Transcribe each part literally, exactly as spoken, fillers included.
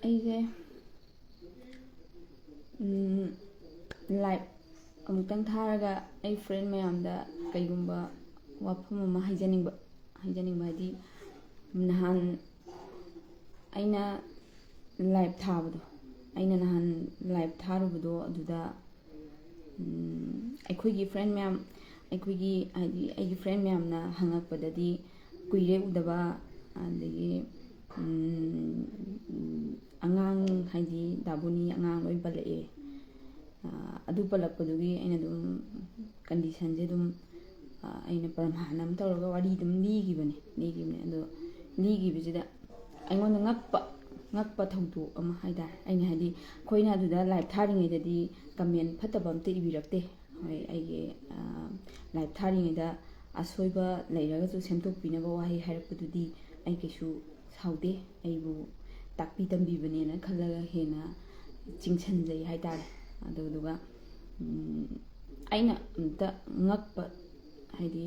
ꯑꯩꯁꯦ ꯂꯥꯏꯞ ꯑꯃꯨꯛꯇꯪ ꯊꯥꯔꯒ ꯑꯩ ꯐ꯭ꯔꯦꯟ ꯃꯌꯥꯝꯗ ꯀꯩꯒꯨꯝꯕ ꯋꯥꯐꯝ ꯑꯃ ꯍꯥꯏꯖꯅꯤꯡꯕ ꯍꯥꯏꯖꯅꯤꯡꯕ ꯍꯥꯏꯗꯤ, ꯅꯍꯥꯟ ꯑꯩꯅ ꯂꯥꯏꯞ ꯊꯥꯕꯗꯣ ꯑꯩꯅ ꯅꯍꯥꯟ ꯂꯥꯏꯞ ꯊꯥꯔꯨꯕꯗꯣ ꯑꯗꯨꯗ ꯑꯩꯈꯣꯏꯒꯤ ꯐ꯭ꯔꯦꯟ ꯃꯌꯥꯝ ꯑꯩꯈꯣꯏꯒꯤ ꯍꯥꯏꯗꯤ ꯑꯩꯒꯤ ꯐ꯭ꯔꯦꯟ ꯃꯌꯥꯝꯅ ꯍꯪꯉꯛꯄꯗꯗꯤ ꯀꯨꯏꯔꯦ ꯎꯗꯕ, ꯑꯗꯒꯤ ꯑꯉꯥꯡ ꯍꯥꯏꯗꯤ ꯗꯥꯕꯨꯅꯤ ꯑꯉꯥꯡ ꯂꯣꯏ ꯄꯜꯂꯛꯑꯦ꯫ ꯑꯗꯨ ꯄꯜꯂꯛꯄꯗꯨꯒꯤ ꯑꯩꯅ ꯑꯗꯨꯝ ꯀꯟꯗꯤꯁꯟꯁꯦ ꯑꯗꯨꯝ ꯑꯩꯅ ꯄ꯭ꯔꯃꯥꯟ ꯑꯃ ꯇꯧꯔꯒ ꯋꯥꯔꯤ ꯑꯗꯨꯝ ꯂꯤꯈꯤꯕꯅꯦ ꯂꯤꯈꯤꯕꯅꯦ ꯑꯗꯣ ꯂꯤꯈꯤꯕꯁꯤꯗ ꯑꯩꯉꯣꯟꯗ ꯉꯛꯄ ꯉꯛꯄ ꯊꯧꯗꯣꯛ ꯑꯃ ꯍꯥꯏ ꯇꯥꯔꯦ꯫ ꯑꯩꯅ ꯍꯥꯏꯗꯤ ꯑꯩꯈꯣꯏꯅ ꯑꯗꯨꯗ ꯂꯥꯏꯞ ꯊꯥꯔꯤꯉꯩꯗꯗꯤ ꯀꯃꯦꯟ ꯐꯠꯇꯕ ꯑꯝꯇ ꯏꯕꯤꯔꯛꯇꯦ꯫ ꯍꯣꯏ, ꯑꯩꯒꯤ ꯂꯥꯏꯞ ꯊꯥꯔꯤꯉꯩꯗ ꯑꯁꯣꯏꯕ ꯂꯩꯔꯒꯁꯨ ꯁꯦꯝꯗꯣꯛꯄꯤꯅꯕ ꯋꯥꯍꯩ ꯍꯥꯏꯔꯛꯄꯗꯨꯗꯤ ꯑꯩ ꯀꯩꯁꯨ ꯁꯥꯎꯗꯦ꯫ ꯑꯩꯕꯨ ꯇꯥꯛꯄꯤ ꯇꯝꯕꯤꯕꯅꯦꯅ ꯈꯜꯂꯒ ꯍꯦꯟꯅ ꯆꯤꯡꯁꯟꯖꯩ ꯍꯥꯏ ꯇꯥꯔꯦ꯫ ꯑꯗꯨꯗꯨꯒ ꯑꯩꯅ ꯑꯝꯇ ꯉꯛꯄ ꯍꯥꯏꯗꯤ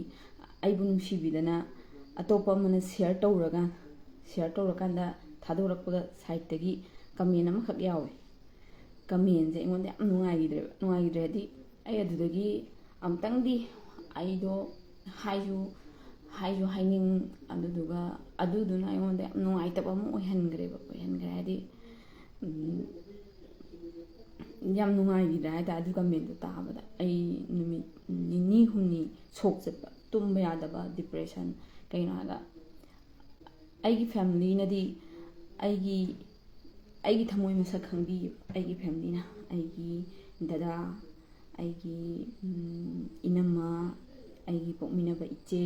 ꯑꯩꯕꯨ ꯅꯨꯡꯁꯤꯕꯤꯗꯅ ꯑꯇꯣꯞꯄ ꯑꯃꯅ ꯁꯤꯌꯔ ꯇꯧꯔꯒ ꯁꯤꯌꯔ ꯇꯧꯔꯀꯥꯟꯗ ꯊꯥꯗꯣꯔꯛꯄꯒ ꯁꯥꯏꯠꯇꯒꯤ ꯀꯃꯦꯟ ꯑꯃꯈꯛ ꯌꯥꯎꯋꯦ꯫ ꯀꯃꯦꯟꯁꯦ ꯑꯩꯉꯣꯟꯗ ꯌꯥꯝ ꯅꯨꯡꯉꯥꯏꯈꯤꯗ꯭ꯔꯦꯕ ꯅꯨꯡꯉꯥꯏꯈꯤꯗ꯭ꯔꯦ ꯍꯥꯏꯗꯤ ꯑꯩ ꯑꯗꯨꯗꯒꯤ ꯑꯃꯨꯛꯇꯪꯗꯤ ꯑꯩꯗꯣ ꯍꯥꯏꯁꯨ ꯍꯥꯏꯁꯨ ꯍꯥꯏꯅꯤꯡ ꯑꯗꯨꯗꯨꯒ ꯑꯗꯨꯗꯨꯅ ꯑꯩꯉꯣꯟꯗ ꯌꯥꯝ ꯅꯨꯡꯉꯥꯏꯇꯕ ꯑꯃ ꯑꯣꯏꯍꯟꯈ꯭ꯔꯦꯕ ꯑꯣꯏꯍꯟꯈ꯭ꯔꯦ ꯍꯥꯏꯗꯤ ꯌꯥꯝ ꯅꯨꯡꯉꯥꯏꯈꯤꯗ꯭ꯔꯦ ꯍꯥꯏꯇꯥꯔꯦ꯫ ꯑꯗꯨ ꯀꯃꯦꯟꯗꯣ ꯇꯥꯕꯗ ꯑꯩ ꯅꯨꯃꯤꯠ ꯅꯤꯅꯤ ꯍꯨꯝꯅꯤ ꯁꯣꯛ ꯆꯠꯄ, ꯇꯨꯝꯕ ꯌꯥꯗꯕ, ꯗꯤꯄ꯭ꯔꯦꯁꯟ꯫ ꯀꯩꯅꯣ ꯍꯥꯏꯔꯒ ꯑꯩꯒꯤ ꯐꯦꯃꯤꯂꯤꯅꯗꯤ ꯑꯩꯒꯤ ꯑꯩꯒꯤ ꯊꯃꯣꯏ ꯃꯁꯛ ꯈꯪꯕꯤꯌꯦꯕ꯫ ꯑꯩꯒꯤ ꯐꯦꯃꯤꯂꯤꯅ ꯑꯩꯒꯤ ꯗꯗꯥ, ꯑꯩꯒꯤ ꯏꯅꯝꯃ, ꯑꯩꯒꯤ ꯄꯣꯛꯃꯤꯟꯅꯕ ꯏꯆꯦ,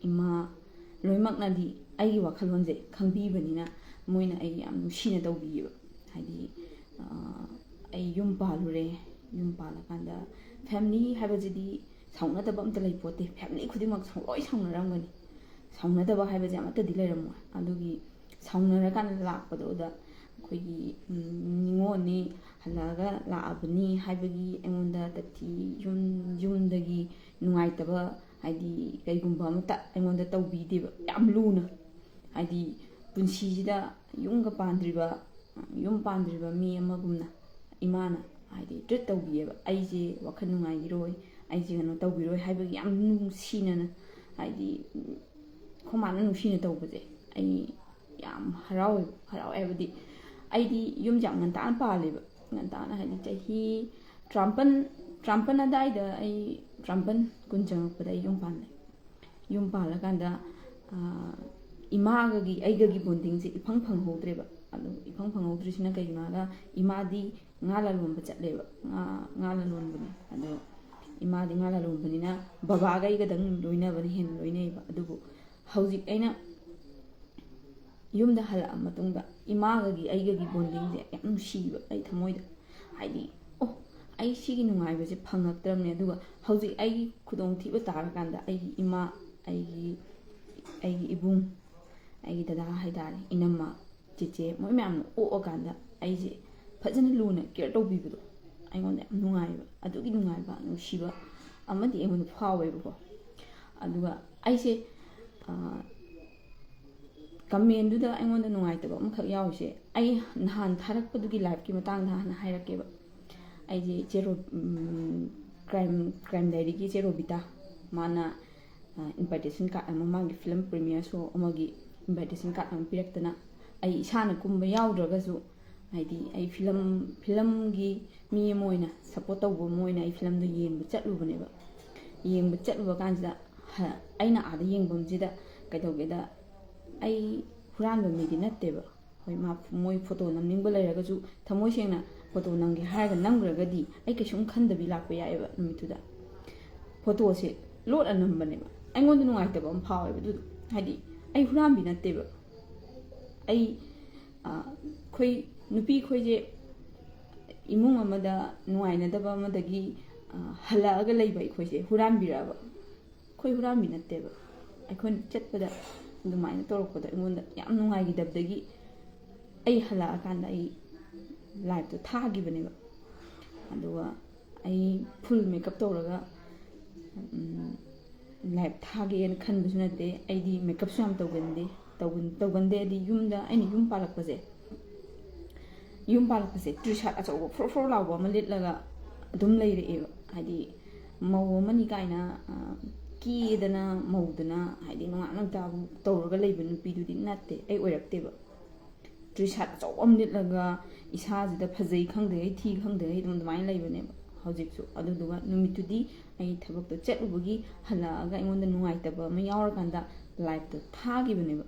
ꯏꯃꯥ, ꯂꯣꯏꯅꯃꯛꯅꯗꯤ ꯑꯩꯒꯤ ꯋꯥꯈꯜꯂꯣꯟꯁꯦ ꯈꯪꯕꯤꯕꯅꯤꯅ ꯃꯣꯏꯅ ꯑꯩ ꯌꯥꯝ ꯅꯨꯡꯁꯤꯅ ꯇꯧꯕꯤꯌꯦꯕ꯫ ꯍꯥꯏꯗꯤ ꯑꯩ ꯌꯨꯝ ꯄꯥꯜꯂꯨꯔꯦ꯫ ꯌꯨꯝ ꯄꯥꯜꯂꯀꯥꯟꯗ ꯐꯦꯃꯤꯂꯤ ꯍꯥꯏꯕꯁꯤꯗꯤ ꯁꯥꯎꯅꯗꯕ ꯑꯝꯇ ꯂꯩ ꯄꯣꯠꯇꯦ꯫ ꯐꯦꯃꯤꯂꯤ ꯈꯨꯗꯤꯡꯃꯛ ꯂꯣꯏ ꯁꯥꯎꯅꯔꯝꯒꯅꯤ꯫ ꯁꯥꯎꯅꯗꯕ ꯍꯥꯏꯕꯁꯦ ꯑꯃꯠꯇꯗꯤ ꯂꯩꯔꯝꯃꯣꯏ꯫ ꯑꯗꯨꯒꯤ ꯁꯥꯎꯅꯔꯀꯥꯟꯗ ꯂꯥꯛꯄꯗꯨꯗ ꯑꯩꯈꯣꯏꯒꯤ ꯅꯤꯉꯣꯜꯅꯤ, ꯍꯜꯂꯛꯑꯒ ꯂꯥꯛꯑꯕꯅꯤ ꯍꯥꯏꯕꯒꯤ ꯑꯩꯉꯣꯟꯗ ꯇꯊꯤ, ꯌꯨꯝ ꯌꯨꯝꯗꯒꯤ ꯅꯨꯡꯉꯥꯏꯇꯕ ꯍꯥꯏꯗꯤ ꯀꯩꯒꯨꯝꯕ ꯑꯃꯠꯇ ꯑꯩꯉꯣꯟꯗ ꯇꯧꯕꯤꯗꯦꯕ꯫ ꯌꯥꯝ ꯂꯨꯅ ꯍꯥꯏꯗꯤ ꯄꯨꯟꯁꯤꯁꯤꯗ ꯌꯨꯝꯒ ꯄꯥꯟꯗ꯭ꯔꯤꯕ ꯌꯨꯝ ꯄꯥꯟꯗ꯭ꯔꯤꯕ ꯃꯤ ꯑꯃꯒꯨꯝꯅ ꯏꯃꯥꯅ ꯍꯥꯏꯗꯤ ꯇ꯭ꯔꯤꯠ ꯇꯧꯕꯤꯌꯦꯕ꯫ ꯑꯩꯁꯦ ꯋꯥꯈꯜ ꯅꯨꯡꯉꯥꯏꯈꯤꯔꯣꯏ, ꯑꯩꯁꯦ ꯀꯩꯅꯣ ꯇꯧꯕꯤꯔꯣꯏ ꯍꯥꯏꯕꯒꯤ ꯌꯥꯝ ꯅꯨꯡꯁꯤꯅꯅ, ꯍꯥꯏꯗꯤ ꯑꯩꯈꯣꯏ ꯃꯥꯅ ꯅꯨꯡꯁꯤꯅ ꯇꯧꯕꯁꯦ ꯑꯩ ꯌꯥꯝ ꯍꯔꯥꯎꯋꯦ꯫ ꯍꯔꯥꯎꯋꯦ ꯍꯥꯏꯕꯗꯤ ꯑꯩꯗꯤ ꯌꯨꯝꯁꯦ ꯌꯥꯝ ꯉꯟꯇꯥꯅ ꯄꯥꯜꯂꯦꯕ꯫ ꯉꯟꯇꯥꯅ ꯍꯥꯏꯗꯤ ꯆꯍꯤ ꯇꯔꯥꯃꯥꯄꯜ, ꯇꯔꯥꯃꯥꯄꯜ ꯑꯗꯥꯏꯗ, ꯑꯩ ꯇꯔꯥꯃꯥꯄꯜ ꯀꯨꯟ ꯆꯪꯉꯛꯄꯗ ꯑꯩ ꯌꯨꯝ ꯄꯥꯜꯂꯦ꯫ ꯌꯨꯝ ꯄꯥꯜꯂꯀꯥꯟꯗ ꯏꯃꯥꯒꯒꯤ ꯑꯩꯒꯒꯤ ꯕꯣꯟꯗꯤꯡꯁꯦ ꯏꯐꯪ ꯐꯪꯍꯧꯗ꯭ꯔꯦꯕ꯫ ꯑꯗꯨ ꯏꯐꯪ ꯐꯪꯍꯧꯗ꯭ꯔꯤꯁꯤꯅ ꯀꯩꯒꯤꯅꯣ ꯍꯥꯏꯔꯒ, ꯏꯃꯥꯗꯤ ꯉꯥ ꯂꯂꯣꯟꯕ ꯆꯠꯂꯦꯕ꯫ ꯉꯥ ꯉꯥ ꯂꯂꯣꯟꯕꯅꯦ꯫ ꯑꯗꯣ ꯏꯃꯥꯗꯤ ꯉꯥ ꯂꯂꯣꯟꯕꯅꯤꯅ ꯕꯕꯥꯒ ꯑꯩꯒꯗꯪ ꯂꯣꯏꯅꯕꯅ ꯍꯦꯟꯅ ꯂꯣꯏꯅꯩꯌꯦꯕ꯫ ꯑꯗꯨꯕꯨ ꯍꯧꯖꯤꯛ ꯑꯩꯅ ꯌꯨꯝꯗ ꯍꯜꯂꯛꯑ ꯃꯇꯨꯡꯗ ꯏꯃꯥꯒꯒꯤ ꯑꯩꯒꯒꯤ ꯕꯣꯟꯗꯤꯡꯁꯦ ꯌꯥꯝ ꯅꯨꯡꯁꯤꯕ ꯑꯩ ꯊꯃꯣꯏꯗ꯫ ꯍꯥꯏꯗꯤ, ꯑꯣ, ꯑꯩ ꯁꯤꯒꯤ ꯅꯨꯡꯉꯥꯏꯕꯁꯦ ꯐꯪꯉꯛꯇ꯭ꯔꯕꯅꯦ꯫ ꯑꯗꯨꯒ ꯍꯧꯖꯤꯛ ꯑꯩꯒꯤ ꯈꯨꯗꯣꯡꯊꯤꯕ ꯇꯥꯔꯀꯥꯟꯗ ꯑꯩꯒꯤ ꯏꯃꯥ, ꯑꯩꯒꯤ ꯑꯩꯒꯤ ꯏꯕꯨꯡ, ꯑꯩꯒꯤ ꯗꯗꯥ ꯍꯥꯏꯇꯥꯔꯦ, ꯏꯅꯝꯃ, ꯆꯦꯆꯦ, ꯃꯣꯏ ꯃꯌꯥꯝꯅ ꯑꯣꯛꯑꯀꯥꯟꯗ ꯑꯩꯁꯦ ꯐꯖꯅ ꯂꯨꯅ ꯀꯦꯌꯔ ꯇꯧꯕꯤꯕꯗꯣ ꯑꯩꯉꯣꯟꯗ ꯌꯥꯝ ꯅꯨꯡꯉꯥꯏꯕ꯫ ꯑꯗꯨꯒꯤ ꯅꯨꯡꯉꯥꯏꯕ, ꯅꯨꯡꯁꯤꯕ ꯑꯃꯗꯤ ꯑꯩꯉꯣꯟꯗ ꯐꯥꯎꯋꯦꯕꯀꯣ꯫ ꯑꯗꯨꯒ ꯑꯩꯁꯦ ꯀꯃꯦꯟꯗꯨꯗ ꯑꯩꯉꯣꯟꯗ ꯅꯨꯡꯉꯥꯏꯇꯕ ꯑꯃꯈꯛ ꯌꯥꯎꯔꯤꯁꯦ, ꯑꯩ ꯅꯍꯥꯟ ꯊꯥꯔꯛꯄꯗꯨꯒꯤ ꯂꯥꯏꯐꯀꯤ ꯃꯇꯥꯡꯗ ꯍꯥꯟꯅ ꯍꯥꯏꯔꯛꯀꯦꯕ꯫ ꯑꯩꯁꯦ ꯏꯆꯦ ꯔꯣ-, ꯎꯝ, ꯀ꯭ꯔꯥꯏꯝ, ꯀ꯭ꯔꯥꯏꯝ ꯗꯥꯏꯔꯤꯒꯤ ꯏꯆꯦ ꯔꯣꯕꯤꯇꯥ, ꯃꯥꯅ ꯏꯟꯚꯥꯏꯇꯦꯁꯟ ꯀꯥꯔꯗ ꯑꯃ, ꯃꯥꯒꯤ ꯐꯤꯂꯝ ꯄ꯭ꯔꯤꯃꯤꯌꯔ ꯁꯣ ꯑꯃꯒꯤ ꯏꯟꯚꯥꯏꯇꯦꯁꯟ ꯀꯥꯔꯗ ꯑꯃ ꯄꯤꯔꯛꯇꯅ, ꯑꯩ ꯏꯁꯥꯅ ꯀꯨꯝꯕ ꯌꯥꯎꯗ꯭ꯔꯒꯁꯨ, ꯍꯥꯏꯗꯤ ꯑꯩ ꯐꯤꯂꯝ, ꯐꯤꯂꯝꯒꯤ ꯃꯤ ꯑꯃ ꯑꯣꯏꯅ, ꯁꯞꯄꯣꯔꯠ ꯇꯧꯕ ꯑꯃ ꯑꯣꯏꯅ ꯑꯩ ꯐꯤꯂꯝꯗꯣ ꯌꯦꯡꯕ ꯆꯠꯂꯨꯕꯅꯦꯕ꯫ ꯌꯦꯡꯕ ꯆꯠꯂꯨꯕ ꯀꯥꯟꯁꯤꯗ ꯍ-, ꯑꯩꯅ ꯑꯥꯗ ꯌꯦꯡꯐꯝꯁꯤꯗ ꯀꯩꯗꯧꯒꯦꯗ, ꯑꯩ ꯍꯨꯔꯥꯟꯕ ꯃꯤꯗꯤ ꯅꯠꯇꯦꯕ꯫ ꯍꯣꯏ, ꯃꯥ, ꯃꯣꯏ ꯐꯣꯇꯣ ꯅꯝꯅꯤꯡꯕ ꯂꯩꯔꯒꯁꯨ, ꯊꯃꯣꯏ ꯁꯦꯡꯅ ꯐꯣꯇꯣ ꯅꯝꯒꯦ ꯍꯥꯏꯔꯒ ꯅꯝꯈ꯭ꯔꯒꯗꯤ ꯑꯩ ꯀꯩꯁꯨꯝ ꯈꯟꯗꯕꯤ ꯂꯥꯛꯄ ꯌꯥꯏꯑꯕ ꯅꯨꯃꯤꯠꯇꯨꯗ꯫ ꯐꯣꯇꯣꯁꯦ ꯂꯣꯠꯅ ꯅꯝꯕꯅꯦꯕ꯫ ꯑꯩꯉꯣꯟꯗ ꯅꯨꯡꯉꯥꯏꯇꯕ ꯑꯃ ꯐꯥꯎꯋꯦꯕ꯫ ꯑꯗꯨꯗꯣ ꯍꯥꯏꯗꯤ ꯑꯩ ꯍꯨꯔꯥꯟꯕꯤ ꯅꯠꯇꯦꯕ꯫ ꯑꯩ, ꯑ, ꯑꯩꯈꯣꯏ ꯅꯨꯄꯤ ꯑꯩꯈꯣꯏꯁꯦ ꯏꯃꯨꯡ ꯑꯃꯗ ꯅꯨꯡꯉꯥꯏꯅꯗꯕ ꯑꯃꯗꯒꯤ, ꯑ, ꯍꯜꯂꯛꯑꯒ ꯂꯩꯕ ꯑꯩꯈꯣꯏꯁꯦ ꯍꯨꯔꯥꯟꯕꯤꯔꯛꯑꯕ? ꯑꯩꯈꯣꯏ ꯍꯨꯔꯥꯟꯕꯤ ꯅꯠꯇꯦꯕ꯫ ꯑꯩꯈꯣꯏꯅ ꯆꯠꯄꯗ ꯑꯗꯨꯃꯥꯏꯅ ꯇꯧꯔꯛꯄꯗꯣ ꯑꯩꯉꯣꯟꯗ ꯌꯥꯝ ꯅꯨꯡꯉꯥꯏꯈꯤꯗꯕꯗꯒꯤ ꯑꯩ ꯍꯜꯂꯛꯑꯀꯥꯟꯗ ꯑꯩ ꯂꯥꯏꯐꯇꯣ ꯊꯥꯈꯤꯕꯅꯦꯕ꯫ ꯑꯗꯨꯒ ꯑꯩ ꯐꯨꯜ ꯃꯦꯀꯞ ꯇꯧꯔꯒ, ꯎꯝ, ꯂꯥꯏꯐ ꯊꯥꯒꯦꯅ ꯈꯟꯕꯁꯨ ꯅꯠꯇꯦ꯫ ꯑꯩꯗꯤ ꯃꯦꯀꯞꯁꯨ ꯌꯥꯝ ꯇꯧꯒꯟꯗꯦ꯫ ꯇꯧꯒꯟ-, ꯇꯧꯒꯟꯗꯦ ꯍꯥꯏꯗꯤ ꯌꯨꯝꯗ, ꯑꯩꯅ ꯌꯨꯝ ꯄꯥꯜꯂꯛꯄꯁꯦ, ꯌꯨꯝ ꯄꯥꯜꯂꯛꯄꯁꯦ ꯇ꯭ꯔꯤꯁꯥꯠ ꯑꯆꯧꯕ ꯐ꯭ꯔꯣ ꯐ꯭ꯔꯣ ꯂꯥꯎꯕ ꯑꯃ ꯂꯤꯠꯂꯒ ꯑꯗꯨꯝ ꯂꯩꯔꯛꯑꯦꯕ꯫ ꯍꯥꯏꯗꯤ ꯃꯧ ꯑꯃꯅꯤ ꯀꯥꯏꯅ, ꯑ, ꯀꯦꯗꯅ ꯃꯧꯗꯅ, ꯍꯥꯏꯗꯤ ꯅꯨꯡꯉꯥꯏ ꯅꯨꯡꯇꯥꯕꯨ ꯇꯧꯔꯒ ꯂꯩꯕ ꯅꯨꯄꯤꯗꯨꯗꯤ ꯅꯠꯇꯦ, ꯑꯩ ꯑꯣꯏꯔꯛꯇꯦꯕ꯫ ꯇ꯭ꯔꯤꯁꯥꯠ ꯑꯆꯧꯕ ꯑꯃ ꯂꯤꯠꯂꯒ ꯏꯁꯥꯁꯤꯗ ꯐꯖꯩ ꯈꯪꯗꯒꯩ ꯊꯤ ꯈꯪꯗꯒꯩ ꯑꯗꯨꯝ ꯑꯗꯨꯃꯥꯏꯅ ꯂꯩꯕꯅꯦꯕ ꯍꯧꯖꯤꯛꯁꯨ꯫ ꯑꯗꯨꯗꯨꯒ ꯅꯨꯃꯤꯠꯇꯨꯗꯤ ꯑꯩ ꯊꯕꯛꯇꯣ ꯆꯠꯂꯨꯕꯒꯤ ꯍꯜꯂꯛꯑꯒ ꯑꯩꯉꯣꯟꯗ ꯅꯨꯡꯉꯥꯏꯇꯕ ꯑꯃ ꯌꯥꯎꯔꯀꯥꯟꯗ ꯂꯥꯏꯞꯇꯣ ꯊꯥꯈꯤꯕꯅꯦꯕ꯫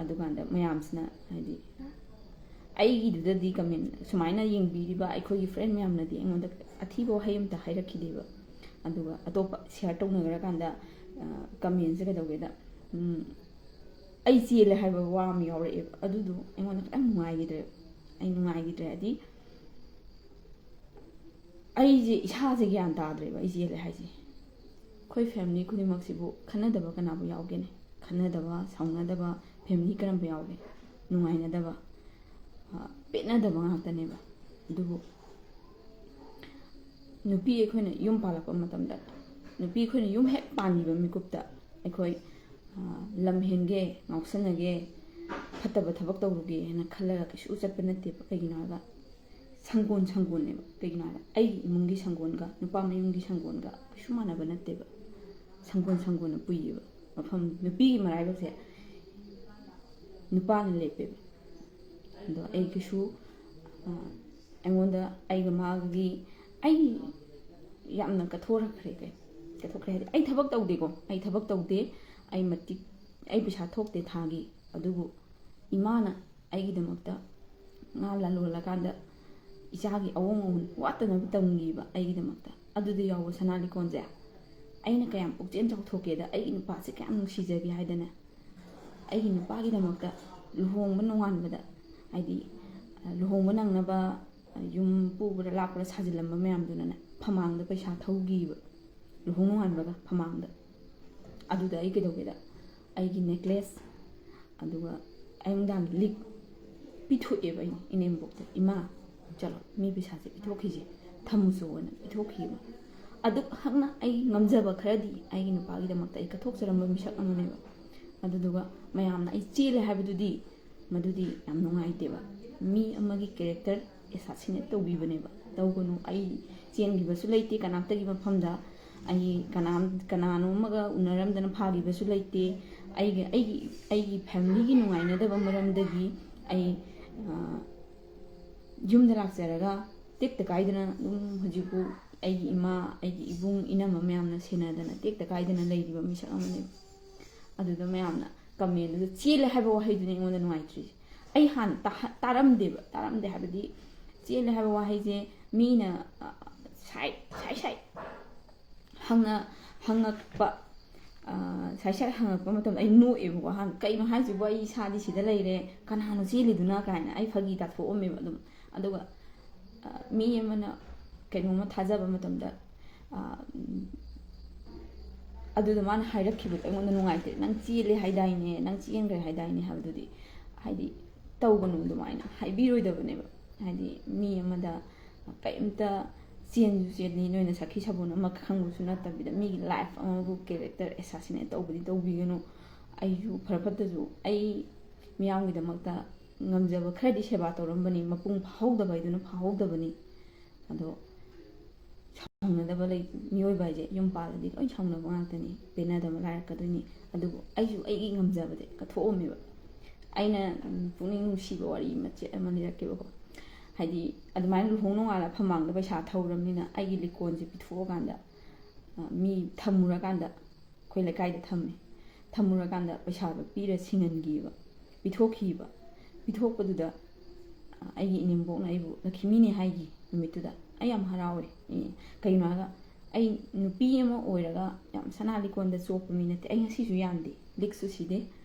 ꯑꯗꯨꯀꯥꯟꯗ ꯃꯌꯥꯝꯁꯤꯅ, ꯍꯥꯏꯗꯤ, ꯑꯩꯒꯤꯗꯨꯗꯗꯤ ꯀꯃꯦꯟ ꯁꯨꯃꯥꯏꯅ ꯌꯦꯡꯕꯤꯔꯤꯕ ꯑꯩꯈꯣꯏꯒꯤ ꯐ꯭ꯔꯦꯟ ꯃꯌꯥꯝꯅꯗꯤ ꯑꯩꯉꯣꯟꯗ ꯑꯊꯤꯕ ꯋꯥꯍꯩ ꯑꯝꯇ ꯍꯥꯏꯔꯛꯈꯤꯗꯦꯕ꯫ ꯑꯗꯨꯒ ꯑꯇꯣꯞꯄ ꯁꯤꯌꯥꯔ ꯇꯧꯅꯈ꯭ꯔꯀꯥꯟꯗ, ꯑ, ꯀꯃꯦꯟꯁꯦ ꯀꯩꯗꯧꯒꯦꯗ, ꯎꯝ, "ꯑꯩ ꯆꯦꯜꯂꯦ" ꯍꯥꯏꯕ ꯋꯥ ꯑꯃ ꯌꯥꯎꯔꯛꯑꯦꯕ꯫ ꯑꯗꯨꯗꯣ ꯑꯩꯉꯣꯟꯗ ꯈꯤꯇꯪ ꯅꯨꯡꯉꯥꯏꯈꯤꯗ꯭ꯔꯦꯕ꯫ ꯑꯩ ꯅꯨꯡꯉꯥꯏꯈꯤꯗ꯭ꯔꯦ ꯍꯥꯏꯗꯤ, ꯑꯩꯁꯦ ꯏꯁꯥꯁꯦ ꯒ꯭ꯌꯥꯟ ꯇꯥꯗ꯭ꯔꯦꯕ, ꯑꯩ ꯆꯦꯜꯂꯦ ꯍꯥꯏꯁꯦ꯫ ꯑꯩꯈꯣꯏ ꯐꯦꯃꯤꯂꯤ ꯈꯨꯗꯤꯡꯃꯛꯁꯤꯕꯨ ꯈꯟꯅꯗꯕ ꯀꯅꯥꯕꯨ ꯌꯥꯎꯒꯦꯅꯦ? ꯈꯟꯅꯗꯕ, ꯁꯥꯎꯅꯗꯕ ꯐꯦꯃꯤꯂꯤ ꯀꯔꯝꯕ ꯌꯥꯎꯒꯦ? ꯅꯨꯡꯉꯥꯏꯅꯗꯕ, ꯑ, ꯄꯦꯠꯅꯗꯕ ꯉꯥꯛꯇꯅꯦꯕ꯫ ꯑꯗꯨꯕꯨ ꯅꯨꯄꯤ ꯑꯩꯈꯣꯏꯅ ꯌꯨꯝ ꯄꯥꯜꯂꯛꯄ ꯃꯇꯝꯗ, ꯅꯨꯄꯤ ꯑꯩꯈꯣꯏꯅ ꯌꯨꯝ ꯍꯦꯛ ꯄꯥꯟꯈꯤꯕ ꯃꯤꯀꯨꯞꯇ ꯑꯩꯈꯣꯏ, ꯑ, ꯂꯝ ꯍꯦꯟꯒꯦ, ꯉꯥꯎꯁꯟꯅꯒꯦ, ꯐꯠꯇꯕ ꯊꯕꯛ ꯇꯧꯔꯨꯒꯦ ꯍꯥꯏꯅ ꯈꯜꯂꯒ ꯀꯩꯁꯨ ꯆꯠꯄ ꯅꯠꯇꯦꯕ꯫ ꯀꯩꯒꯤꯅꯣ ꯍꯥꯏꯕ, ꯁꯪꯒꯣꯟ ꯁꯪꯒꯣꯟꯅꯦꯕ꯫ ꯀꯩꯒꯤꯅꯣ ꯍꯥꯏꯕ, ꯑꯩꯒꯤ ꯏꯃꯨꯡꯒꯤ ꯁꯪꯒꯣꯟꯒ ꯅꯨꯄꯥ ꯃꯌꯨꯝꯒꯤ ꯁꯪꯒꯣꯟꯒ ꯀꯩꯁꯨ ꯃꯥꯟꯅꯕ ꯅꯠꯇꯦꯕ꯫ ꯁꯪꯒꯣꯟ ꯁꯪꯒꯣꯟꯅ ꯄꯨꯏꯌꯦꯕ ꯃꯐꯝ, ꯅꯨꯄꯤꯒꯤ ꯃꯔꯥꯏꯕꯛꯁꯦ ꯅꯨꯄꯥꯅ ꯂꯦꯞꯄꯦꯕ꯫ ꯑꯗꯣ ꯑꯩ ꯀꯩꯁꯨ, ꯑ, ꯑꯩꯉꯣꯟꯗ ꯑꯩꯒ ꯃꯥꯒꯤ, ꯑꯩ ꯌꯥꯝꯅ ꯀꯠꯊꯣꯔꯛꯈ꯭ꯔꯦ꯫ ꯀꯩ ꯀꯠꯊꯣꯛꯈ꯭ꯔꯦ ꯍꯥꯏꯗꯤ, ꯑꯩ ꯊꯕꯛ ꯇꯧꯗꯦꯀꯣ, ꯑꯩ ꯊꯕꯛ ꯇꯧꯗꯦ, ꯑꯩ ꯃꯇꯤꯛ, ꯑꯩ ꯄꯩꯁꯥ ꯊꯣꯛꯇꯦ ꯊꯥꯒꯤ꯫ ꯑꯗꯨꯕꯨ ꯏꯃꯥꯅ ꯑꯩꯒꯤꯗꯃꯛꯇ ꯉꯥ ꯂꯂꯣꯜꯂꯀꯥꯟꯗ ꯏꯆꯥꯒꯤ ꯑꯑꯣꯟ ꯑꯑꯣꯟ ꯋꯥꯠꯇꯅꯕ ꯇꯝꯈꯤꯕ ꯑꯩꯒꯤꯗꯃꯛꯇ꯫ ꯑꯗꯨꯗ ꯌꯥꯎꯕ ꯁꯅꯥ ꯂꯤꯛꯀꯣꯟꯁꯦ ꯑꯩꯅ ꯀꯌꯥꯝ ꯄꯨꯛꯆꯦꯜ ꯆꯥꯎꯊꯣꯛꯀꯦꯗ, ꯑꯩꯒꯤ ꯅꯨꯄꯥꯁꯦ ꯀꯌꯥꯝ ꯅꯨꯡꯁꯤꯖꯒꯦ ꯍꯥꯏꯗꯅ, ꯑꯩꯒꯤ ꯅꯨꯄꯥꯒꯤꯗꯃꯛꯇ ꯂꯨꯍꯣꯡꯕ ꯅꯣꯡꯉꯥꯟꯕꯗ, ꯍꯥꯏꯗꯤ, ꯂꯨꯍꯣꯡꯕ ꯅꯪꯅꯕ ꯌꯨꯝ ꯄꯨꯕ꯭ꯔꯥ ꯂꯥꯛꯄ꯭ꯔꯥ ꯁꯥꯖꯤꯜꯂꯝꯕ ꯃꯌꯥꯝꯗꯨꯅꯅꯦ, ꯐꯃꯥꯡꯗ ꯄꯩꯁꯥ ꯊꯧꯈꯤꯕ, ꯂꯨꯍꯣꯡ ꯅꯣꯡꯉꯥꯟꯕꯒ ꯐꯃꯥꯡꯗ꯫ ꯑꯗꯨꯗ ꯑꯩ ꯀꯩꯗꯧꯒꯦꯗ, ꯑꯩꯒꯤ ꯅꯦꯀ꯭ꯂꯦꯁ, ꯑꯗꯨꯒ ꯑꯌꯨꯛ ꯅꯨꯡꯗꯥꯡ ꯂꯤꯛ ꯄꯤꯊꯣꯛꯑꯦꯕ ꯑꯩꯅ ꯏꯅꯦꯝꯕꯣꯛꯇ, "ꯏꯃꯥ, ꯆꯠꯂꯣ, ꯃꯤ ꯄꯩꯁꯥꯁꯦ ꯄꯤꯊꯣꯛꯈꯤꯁꯦ, ꯊꯝꯃꯨꯆꯣꯅ" ꯄꯤꯊꯣꯛꯈꯤꯕ꯫ ꯑꯗꯨꯛ ꯍꯛꯅ ꯑꯩ ꯉꯝꯖꯕ ꯈꯔꯗꯤ ꯑꯩꯒꯤ ꯅꯨꯄꯥꯒꯤꯗꯃꯛꯇ ꯑꯩ ꯀꯠꯊꯣꯛꯆꯔꯝꯕ ꯃꯤꯁꯛ ꯑꯃꯅꯦꯕ꯫ ꯑꯗꯨꯗꯨꯒ ꯃꯌꯥꯝꯅ ꯑꯩ ꯆꯦꯜꯂꯦ ꯍꯥꯏꯕꯗꯨꯗꯤ, ꯃꯗꯨꯗꯤ ꯌꯥꯝ ꯅꯨꯡꯉꯥꯏꯇꯦꯕ꯫ ꯃꯤ ꯑꯃꯒꯤ character assassinate ꯇꯧꯕꯤꯕꯅꯦꯕ꯫ ꯇꯧꯒꯅꯨ, ꯑꯩ ꯆꯦꯟꯈꯤꯕꯁꯨ ꯂꯩꯇꯦ ꯀꯅꯥꯝꯇꯒꯤ ꯃꯐꯝꯗ꯫ ꯑꯩ ꯀꯅꯥꯝ ꯀꯅꯥꯅꯣꯝ ꯑꯃꯒ ꯎꯅꯔꯝꯗꯅ ꯐꯥꯈꯤꯕꯁꯨ ꯂꯩꯇꯦ꯫ ꯑꯩꯒꯤ ꯑꯩꯒꯤ ꯑꯩꯒꯤ family ꯒꯤ ꯅꯨꯡꯉꯥꯏꯅꯗꯕ ꯃꯔꯝꯗꯒꯤ ꯑꯩ ꯌꯨꯝꯗ ꯂꯥꯛꯆꯔꯒ ꯇꯦꯛꯇ ꯀꯥꯏꯗꯅ ꯑꯗꯨꯝ ꯍꯧꯖꯤꯛꯄꯨ ꯑꯩꯒꯤ ꯏꯃꯥ, ꯑꯩꯒꯤ ꯏꯕꯨꯡ, ꯏꯅꯝꯃ ꯃꯌꯥꯝꯅ ꯁꯦꯟꯅꯗꯅ ꯇꯦꯛꯇ ꯀꯥꯏꯗꯅ ꯂꯩꯔꯤꯕ ꯃꯤꯁꯛ ꯑꯃꯅꯦꯕ꯫ ꯑꯗꯨꯗ ꯃꯌꯥꯝꯅ comment ꯗꯨꯗ "ꯆꯦꯜꯂꯦ" ꯍꯥꯏꯕ ꯋꯥꯍꯩꯗꯨꯅꯤ ꯑꯩꯉꯣꯟꯗ ꯅꯨꯡꯉꯥꯏꯇ꯭ꯔꯤꯁꯦ꯫ ꯑꯩ ꯍꯥꯟꯅ ꯇꯥꯍ- ꯇꯥꯔꯝꯗꯦꯕ꯫ ꯇꯥꯔꯝꯗꯦ ꯍꯥꯏꯕꯗꯤ, ꯆꯦꯜꯂꯦ ꯍꯥꯏꯕ ꯋꯥꯍꯩꯁꯦ ꯃꯤꯅ, ꯑ, ꯁꯥꯏ ꯁꯥꯏ ꯁꯥꯏ ꯍꯪꯅ ꯍꯪꯉꯛꯄ, ꯑ, ꯁꯥꯏ ꯁꯥꯏ ꯍꯪꯉꯛꯄ ꯃꯇꯝꯗ ꯑꯩ ꯅꯣꯛꯑꯦꯕꯀꯣ꯫ ꯍꯥꯟꯅ "ꯀꯩꯅꯣ ꯍꯥꯏꯁꯤꯕꯣ? ꯑꯩ ꯏꯁꯥꯗꯤ ꯁꯤꯗ ꯂꯩꯔꯦ, ꯀꯅꯥꯅꯣ ꯆꯦꯜꯂꯤꯗꯨꯅ?" ꯀꯥꯏꯅ ꯑꯩ ꯐꯥꯒꯤ ꯇꯥꯊꯣꯛꯑꯝꯃꯦꯕ ꯑꯗꯨꯝ꯫ ꯑꯗꯨꯒ, ꯑ, ꯃꯤ ꯑꯃꯅ ꯀꯩꯅꯣꯝꯃ ꯊꯥꯖꯕ ꯃꯇꯝꯗ, ꯑ, ꯑꯗꯨꯗ ꯃꯥꯅ ꯍꯥꯏꯔꯛꯈꯤꯕꯗꯣ ꯑꯩꯉꯣꯟꯗ ꯅꯨꯡꯉꯥꯏꯇꯦ꯫ "ꯅꯪ ꯆꯦꯜꯂꯦ ꯍꯥꯏꯗꯥꯏꯅꯦ, ꯅꯪ ꯆꯦꯟꯈ꯭ꯔꯦ ꯍꯥꯏꯗꯥꯏꯅꯦ?" ꯍꯥꯏꯕꯗꯨꯗꯤ, ꯍꯥꯏꯗꯤ, ꯇꯧꯒꯅꯨ ꯑꯗꯨꯃꯥꯏꯅ, ꯍꯥꯏꯕꯤꯔꯣꯏꯗꯕꯅꯦꯕ꯫ ꯍꯥꯏꯗꯤ, ꯃꯤ ꯑꯃꯗ ꯀꯔꯤꯝꯇ ꯆꯦꯟꯁꯨ ꯆꯦꯜꯂꯤ, ꯅꯣꯏꯅ ꯁꯈꯤ ꯁꯥꯕꯣꯟ ꯑꯃ ꯈꯪꯕꯁꯨ ꯅꯠꯇꯕꯤꯗ ꯃꯤꯒꯤ life ꯑꯃꯕꯨ character assassinate ꯇꯧꯕꯗꯤ ꯇꯧꯕꯤꯒꯅꯨ꯫ ꯑꯩꯁꯨ ꯐꯔ ꯐꯠꯇꯁꯨ ꯑꯩ ꯃꯤꯌꯥꯝꯒꯤꯗꯃꯛꯇ ꯉꯝꯖꯕ ꯈꯔꯗꯤ ꯁꯦꯕꯥ ꯇꯧꯔꯝꯕꯅꯤ, ꯃꯄꯨꯡ ꯐꯥꯍꯧꯗꯕ ꯍꯥꯏꯗꯨꯅ ꯐꯥꯍꯧꯗꯕꯅꯤ꯫ ꯑꯗꯣ ꯁꯥꯎꯅꯗꯕ ꯂꯩ꯫ ꯃꯤꯑꯣꯏꯕ ꯍꯥꯏꯁꯦ ꯌꯨꯝ ꯄꯥꯜꯂꯗꯤ ꯂꯣꯏ ꯁꯥꯎꯅꯕ ꯉꯥꯛꯇꯅꯤ, ꯄꯦꯟꯅꯗꯕ ꯂꯥꯏꯔꯛꯀꯗꯣꯏꯅꯤ꯫ ꯑꯗꯨꯕꯨ ꯑꯩꯁꯨ ꯑꯩꯒꯤ ꯉꯝꯖꯕꯗꯤ ꯀꯠꯊꯣꯛꯑꯝꯃꯦꯕ꯫ ꯑꯩꯅ, ꯎꯝ, ꯄꯨꯛꯅꯤꯡ ꯅꯨꯡꯁꯤꯕ ꯋꯥꯔꯤ ꯃꯆꯦꯠ ꯑꯃ ꯂꯤꯔꯛꯀꯦꯕꯀꯣ꯫ ꯍꯥꯏꯗꯤ, ꯑꯗꯨꯃꯥꯏꯅ ꯂꯨꯍꯣꯡ ꯅꯣꯡꯉꯥꯜꯂ ꯐꯝꯃꯥꯡꯗ ꯄꯩꯁꯥ ꯊꯧꯔꯕꯅꯤꯅ ꯑꯩꯒꯤ ꯂꯤꯛꯀꯣꯟꯁꯦ ꯄꯤꯊꯣꯛꯑꯀꯥꯟꯗ, ꯑ, ꯃꯤ ꯊꯝꯃꯨꯔꯀꯥꯟꯗ, ꯑꯩꯈꯣꯏ ꯂꯩꯀꯥꯏꯗ ꯊꯝꯃꯦ꯫ ꯊꯝꯃꯨꯔꯀꯥꯟꯗ ꯄꯩꯁꯥꯗꯣ ꯄꯤꯔ ꯁꯤꯡꯍꯟꯈꯤꯕ, ꯄꯤꯊꯣꯛꯈꯤꯕ꯫ ꯄꯤꯊꯣꯛꯄꯗꯨꯗ, ꯑ, ꯑꯩꯒꯤ ꯏꯅꯦꯝꯕꯣꯛꯅ ꯑꯩꯕꯨ "ꯂꯛꯈꯤꯃꯤꯅꯦ" ꯍꯥꯏꯈꯤ ꯅꯨꯃꯤꯠꯇꯨꯗ꯫ ꯑꯩ ꯌꯥꯝ ꯍꯔꯥꯎꯋꯦ꯫ ꯑꯦ, ꯀꯩꯒꯤꯅꯣ ꯍꯥꯏꯔꯒ, ꯑꯩ ꯅꯨꯄꯤ ꯑꯃ ꯑꯣꯏꯔꯒ ꯌꯥꯝ ꯁꯅꯥ ꯂꯤꯛꯀꯣꯟꯗ ꯆꯣꯞꯄ ꯃꯤ ꯅꯠꯇꯦ꯫ ꯑꯩ ꯉꯁꯤꯁꯨ ꯌꯥꯟꯗꯦ, ꯂꯤꯛꯁꯨ ꯁꯤꯗꯦ,